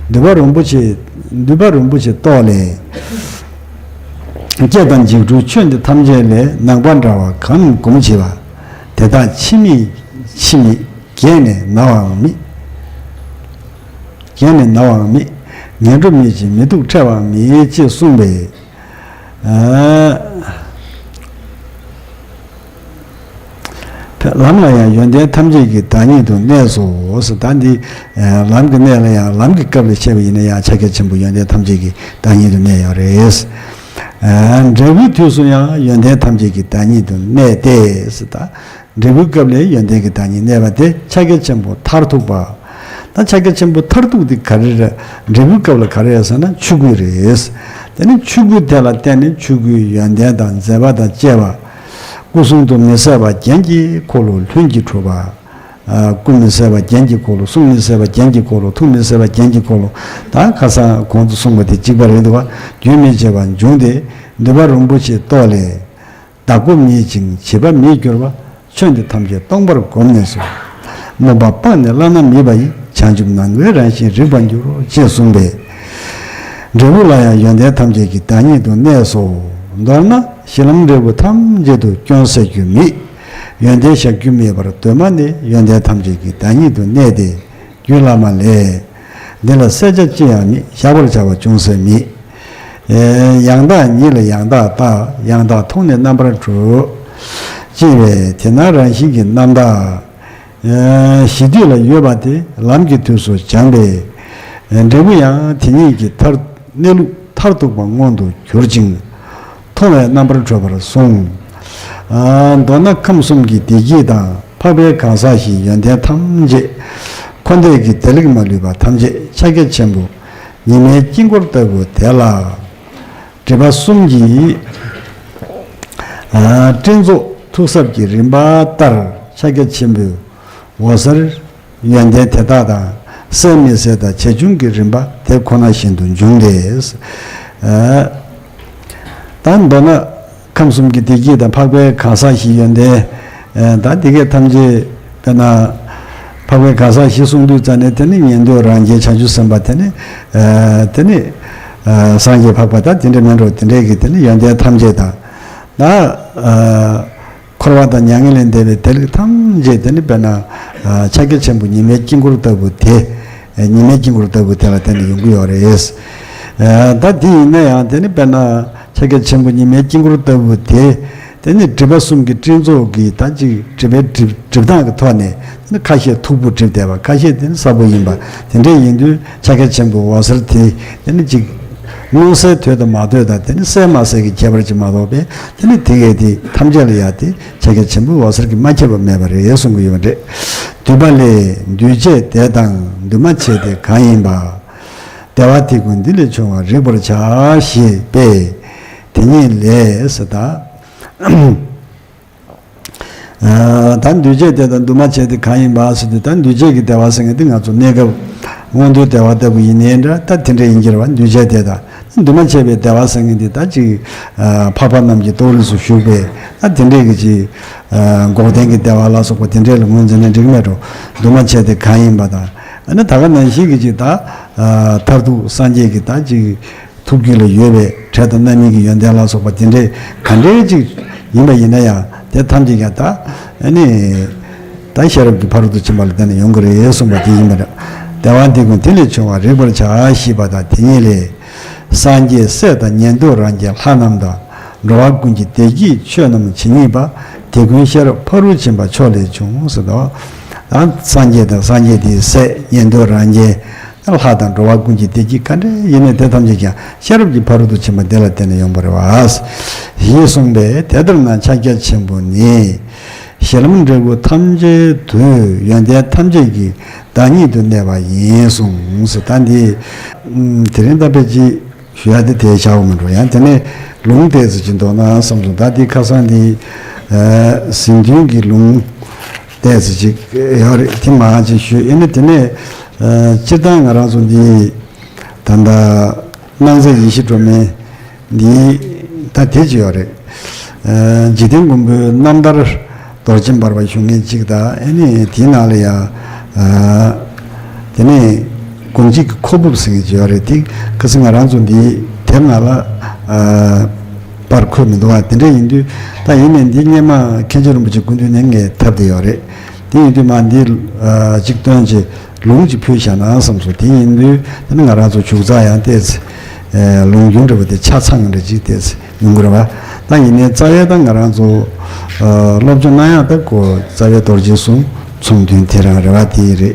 འདུས་པ་རིན་པོ་ཆེ་འདུས་པ་རིན་པོ་ཆེའི་ཏོག་ལས། སྐྱེ་དང་འཇིག་འཁྲུལ་ཆོས་འདི་ཐམས་ཅད་ལས། ནང་པ་འདྲ་བ་གང་རུང་སྒོམ་བྱེད་པ། དེ་དག་ཕྱི་མིག་ཕྱི་མིག་བརྒལ་ནས་ན་བའང་མེད། བརྒལ་ནས་ན་བའང་མེད། ངན་འགྲོ་མེད་ཅིང་མི་སྡུག་ཕྲད་པའང་མེད་ཅེས་གསུངས་པས། ལམ་ལ་ཡང་ཡོན་ཏན་ཐམས་ཅད་ཀྱི་བདག་ཉིད་དུ་གནས་སོ། ད་འདི་ལམ་གྱི་གནས་ལ་ཡང་ལམ་གྱི་སྐབས་ལ་བཤད་པ་ཡིན་ན་ཡང་ཕྱག་རྒྱ་ཆེན་པོ་ཡོན་ཏན་ཐམས་ཅད་ཀྱི་བདག་ཉིད་དུ་གནས་ཡོད་རེད། འབྲས་བུའི་དུས་སུ་ཡང་ཡོན་ཏན་ཐམས་ཅད་ཀྱི་བདག་ཉིད་དུ་གནས་ཏེ། འབྲས་བུའི་སྐབས་ལ་ཡོན་ཏན་གྱི་བདག་ཉིད་གནས་པ་དེ་ཕྱག་རྒྱ་ཆེན་པོ་མཐར་ཐུག་པ། ད་ཕྱག་རྒྱ་ཆེན་པོ་མཐར་ཐུག་དེ་ག་རེ་རེད། འབྲས་བུའི་སྐབས་ལ་ག་རེ་རེད་ཟེར་ན་ཆོས་སྐུ་རེད། དེ་ནི་ཆོས་སྐུ་དེ་ལ་བརྟེན་ནས་ཆོས་སྐུའི་ཡོན་ཏན་དང་མཛད་པ་དང་བཅས་པ། སྐུ་གསུང་ཐུགས་མི་ཟད་པ་རྒྱན་གྱི་འཁོར་ལོ་ལྷུན་གྱིས་གྲུབ་པ། སྐུ་མི་ཟད་པ་རྒྱན་གྱི་འཁོར་ལོ། གསུང་མི་ཟད་པ་རྒྱན་གྱི་འཁོར་ལོ། ཐུགས་མི་ཟད་པ་རྒྱན་གྱི་འཁོར་ལོ། ད་ཁ་སང་གོང་དུ་གསུངས་པ་དེ་གཅིག་པ་རེད་འདུག་བ། རྒྱུན་མི་འཆད་པར་འབྱུང་སྟེ། འདུས་པ་རིན་པོ་ཆེའི་ཏོག་ལས། བདག་པོ་མེད་ཅིང་བྱེད་པ་མེད་གྱུར་པ། ཆོས་འདི་ཐམས་ཅད་སྟོང་པར་བསྒོམས་ནས་སུ། སྨོན་པ་སྤངས་ནས་བླ་ན་མེད་པ་ཡི། བྱང་ཆུབ་ནམ་མཁའི་རང་བཞིན་རིག་པར་འགྱུར། ཅེས་གསུངས་པས། འབྲས་བུ་ལ་ཡང་ཡོན་ཏན་ཐམས་ཅད་ཀྱི་བདག་ཉིད་དུ་གནས་སོ། མདོར་ན་གཞི་ལམ་འབྲས་བུ་ཐམས་ཅད་དུ་སྐྱོན་བསལ་རྒྱུ་མེད། ཡོན་ཏན་བཞག་རྒྱུ་མེད་པར་གདོད་མ་ནས་ཡོན་ཏན་ཐམས་ཅད་ཀྱི་བདག་ཉིད་དུ་གནས་ཏེ། རྒྱུད་བླ་མ་ལས། འདི་ལ་བསལ་བྱ་ཅི་ཡང་མེད། བཞག་པར་བྱ་བ་ཅུང་ཟད་མེད། ཡང་དག་ཉིད་ལ་ཡང་དག་བལྟ། ཡང་དག་མཐོང་ནས་རྣམ་པར་གྲོལ། ཅེས་པས་དེ་ན་རང་བཞིན་གྱི་རྣམ་དག་གཞི་དུས་ལ་ཡོད་པ་དེ་ལམ་གྱི་དུས་སུ་སྦྱངས་པས། འབྲས་བུ་ཡང་དེ་ཉིད་ཀྱི་མཐར་གནས་ལུགས་མཐར་ཐུག་པ་མངོན་དུ་གྱུར་ཅིང་། མཐོང་བས་རྣམ་པར་གྲོལ་བར་གསུངས། མདོར་ན་ཁམས་གསུམ་གྱི་བདེ་སྐྱིད་དང་འཕགས་པའི་གང་ཟག་བཞིའི་ཡོན་ཏན་ཐམས་ཅད། འཁོར་འདས་ཀྱི་བདེ་ལེགས་མ་ལུས་པ་ཐམས་ཅད་ཕྱག་རྒྱ་ཆེན་པོ་ཉི་མའི་དཀྱིལ་འཁོར་ལྟ་བུ་དེ་ལ། སྒྲིབ་པ་གསུམ་གྱི་སྤྲིན་ཚོགས་ཐུགས་གཟབ་ཀྱི་རིམ་པ་ལྟར་ཕྱག་རྒྱ་ཆེན་པོའི་འོད་ཟེར། ཡོན་ཏན་དེ་དག་དང་གསལ་མི་གསལ་དང་ཆེ་ཆུང་གི་རིམ་པ་དེ་ཁོ་ན་བཞིན་དུ་འབྱུང་སྟེ། ད་མདོར་ན་ཁམས་གསུམ་གྱི་བདེ་སྐྱིད་དང་འཕགས་པའི་གང་ཟག་བཞིའི་ཡོན་ཏན། ད་དེ་གས་ཐམས་ཅད་དཔེར་ན་འཕགས་པའི་གང་ཟག་བཞི་གསུངས་དུས་ཙམ་ནས་དེ་ནི་ཉན་ཐོས་རང་རྒྱལ་བྱང་ཆུབ་སེམས་དཔའ་དེ་ནི་དེ་ནི་སངས་རྒྱས་འཕགས་པ་དང་དེ་འདྲ་མིན་འགྲོ་དེ་འདྲའི་གི་དེ་ནི་ཡོན་ཏན་ཐམས་ཅད་དང་། ད། འཁོར་བ་དང་མྱ་ངན་ལས་འདས་པའི་བདེ་ལེགས་ཐམས་ཅད་དེ་ནི་དཔེར་ན་ཕྱག་རྒྱ་ཆེན་པོ་ཉི་མའི་དཀྱིལ་འཁོར་ལྟ་བུ་དེ། ཉི་མའི་དཀྱིལ་འཁོར་ལྟ་བུ་དེ་ལ་བརྟེན་ནས་ཡོང་གི་ཡོད་རེད། ད་དེ་ཡིན་ན་ཡང་དེ་ནི་དཔེར་ན་ཕྱག་རྒྱ་ཆེན་པོ་ཉི་མའི་དཀྱིལ་འཁོར་ལྟ་བུ་དེ། དེ་ནི་སྒྲིབ་པ་གསུམ་གྱི་སྤྲིན་ཚོགས་ཀྱིས་ད་ཅིག་སྒྲིབ་པའི་སྒྲིབ་སྒྲིབ་སྟངས་ཀྱི་ཐོག་ནས་དེ་ནི་ཁ་ཤས་མཐུག་པོ་སྒྲིབ་བསྡད་པ་ཁ་ཤས་དེ་ནི་སྲབ་པོ་ཡིན་པ་དེ་འདྲས་ཡིན་དུས་ཕྱག་རྒྱ་ཆེན་པོ་འོད་ཟེར་དེ་དེ་ནི་ཅིག་མངོན་གསལ་དོད་དང་མ་དོད་དང་དེ་ནི་གསལ་མ་གསལ་གྱི་ཁྱད་པར་ཅིག་མ་གཏོགས་པས་དེ་ནི་དེ་གས་དེ་ཐམས་ཅད་ལ་ཡང་དེ་ཕྱག་རྒྱ་ཆེན་པོའི་འོད་ཟེར་གྱིས་མ་ཁྱབ་པ་མེད་པ་རེད་གསུང་གི་ཡོད་པ་རེད། འདུས་པ་ལས། འདུས་བྱས་དེ་དང་འདུས་མ་བྱས་དེ་གང་ཡིན་པ། བདེ་བ་དེ་ཀུན་འདི་ལས་བྱུང་བར་རིག་པར་བྱ་ཞེས་པས། དེ་ཉིད་ལས་ཟེར་ད། ད་འདུས་བྱས་དེ་དང་འདུས་མ་བྱས་དེ་གང་ཡིན་པ་ཟེར་དུས་ད་འདུས་བྱས་ཀྱི་བདེ་བ་ཟེར་མཁན་དེ་ང་ཚོ་གནས་སྐབས་མངོན་མཐོའི་བདེ་བ་ལྟ་བུ་ཡིན་ནའི་འདྲ་ད་དེ་འདྲ་ཡིན་གྱི་རེད་བ། འདུས་བྱས་དེ་དང་འདུས་མ་བྱས་པའི་བདེ་བ་ཟེར་མཁན་དེ་ད་ཅིག་འཕགས་པ་རྣམས་ཀྱི་རྟོགས་རིགས་སུ་ཞུགས་པའི་ད་དེ་འདྲས་ཀྱི་ཅིག་འགོག་བདེན་གྱི་བདེ་བ་ལ་སོགས་པ་དེ་འདྲས་ལ་ངོས་འཛིན་ན་འགྲིག་མེད་འགྲོ། འདུས་མ་བྱས་དེ་གང་ཡིན་པ་དང་ཨ་ནི་ད་ག་ནང་བཞིན་གྱི་ཅིག་ད་མཐར་ཐུག་སངས་རྒྱས་ཀྱི་ད་ཅིག་ཐུགས་རྒྱུད་ལ་ཡོད་པའི་འབྲས་དང་རྣམ་སྨིན་གྱི་ཡོན་ཏན་ལ་སོགས་པ་དེ་འདྲའི་ག་འདྲའི་ཅིག་ཡིན་པ་ཡིན་ན་ཡང་དེ་ཐམས་ཅད་ཀྱང་ད་ཨ་ནི་ད་ཤེས་རབ་ཀྱི་ཕ་རོལ་ཏུ་ཕྱིན་པ་ལ་བརྟེན་ནས་ཡོང་གི་རེད་གསུངས་པ་དེ་ཡིན་པ་རེད། བདེ་བ་འདི་ཀུན་དེ་ལས་བྱུང་བར་རིག་པར་བྱ་ཞེས་པ་དང་དེ་ཉིད་ལས། སངས་རྒྱས་སྲས་དང་ཉན་ཐོས་རང་རྒྱལ་ལྷ་རྣམས་དང་། འགྲོ་བ་ཀུན་གྱི་བདེ་སྐྱིད་ཆོས་རྣམས་ཇི་སྙེད་པ། དེ་ཀུན་ཤེས་རབ་ཕ་རོལ་ཕྱིན་པ་མཆོག་ལས་བྱུང་ཟེར་དོ། ད་སངས་རྒྱས་དང་སངས་རྒྱས་དེའི་སྲས་ཉན་ཐོས་རང་རྒྱལ། ལྷ་དང་འགྲོ་བ་ཀུན་གྱི་བདེ་སྐྱིད་ག་འདྲ་ཡིན་ནའི་དེ་ཐམས་ཅད་ཀྱང་ཤེས་རབ་ཀྱི་ཕ་རོལ་ཏུ་ཕྱིན་པ་དེ་ལ་བརྟེན་ནས་ཡོང་བ་རེད་བ། ཞེས་གསུངས་པས་དེ་ལྟར་ན་ཕྱག་རྒྱ་ཆེན་པོ་ནི། གཞི་ལམ་འབྲས་བུ་ཐམས་ཅད་དུ་ཡོན་ཏན་ཐམས་ཅད་ཀྱི་བདག་ཉིད་དུ་གནས་པ་ཡིན་གསུངས། ད་འདི་དེ་རིང་ད་ཕལ་ཆེར་ཞུ་ཡ་དེ་དེ་བྱའོ་མི་འགྲོ། ཡང་དེ་ནས་ལུང་བསྟན་ཟེར་གྱི་འདུག་ན་བསམ་སོང་། ད་འདི་ཁ་སང་འདི་ཟིན་དོན་གྱི་ལུང་བསྟན་ཟེར་གྱི་ཡོད་རེད། དེ་མ་ཅིག་ཞུ་ཡིན་ན་དེ་ནས་སྤྱིར་བཏང་ང་རང་ཚོ་འདི་ད་ལྟ་སྣང་མཛད་ཡེ་ཤེས་སྒྲོན་མེ་འདི་ད་དེ་ཅི་ཡོད་རེད། འཇིག་རྟེན་མགོན་པོའི་རྣམ་ཐར་རྡོ་རྗེ་འབར་བ་ཞུ་མཁན་གཅིག་དང་། ཨ་ནི་དེའི་ནང་ལ་ཡང་དེ་ནས་དགོངས་གཅིག་གི་ཁོག་འབུབས་ཟེར་མཁན་ཅིག་ཡོད་རེད། དེ་ཁ་སང་ང་རང་ཚོ་འདིའི་དེབ་ནང་ལ་པར་འཁོད་མི་འདུག་བ། དེ་འདྲ་ཡིན་དུས་ད་ཡིན་ནའི་འདི་སྔས་མ་མཁན་ཆེན་རིན་པོ་ཆེ་སྐུ་མདུན་ནས་ངས་ཐོབ་བསྡད་ཡོད་རེད། དེ་ཡིན་དུས་མ་འདི་གཅིག་སྟོན་ཅིག་ལུང་ཅིག་ཕུལ་བཞག་ན་བསམ་སོང་། དེ་ཡིན་དུས་ད་ནི་ང་རང་ཚོ་ཆུ་ཚོད་ཡང་ཏོག་ཙམ་ལུང་རྒྱུན་འདྲ་བོ་དེ་ཆ་ཚང་འདྲ་ཅིག་ཏོག་ཙམ་ཡོང་གི་རེད་བ། ད་ཡིན་ནའི་རྩ་བའི་ད་ང་རང་ཚོ་སློབ་སྦྱོང་གནང་ཡག་ད་ཁོ་རྩ་བའི་རྡོ་རྗེ་གསུང་ཚོང་དོན་དེ་རང་རེད་བ། དེ་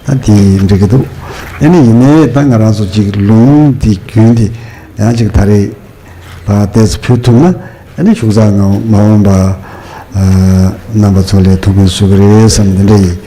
རེད། ད་དེ་འགྲིག་གི་འདུག་དེ་ནི་ཡིན་ནའི་ད་ང་རང་ཚོ་ཅིག་ལུང་དེ་རྒྱུན་དེ་ཡང་ཅིག་ད་རེས་ད་ཏོག་ཙམ་ཕུལ་ཐུབ་ན། ཨ་ནི་ཤུགས་ཚ་ངང་མ་འོངས་པ་རྣམ་པ་ཚོ་ལ་ཐུགས་ཕན་གསོས་ཀྱི་རེད་བསམ། འདི་འདྲ་ཡིན།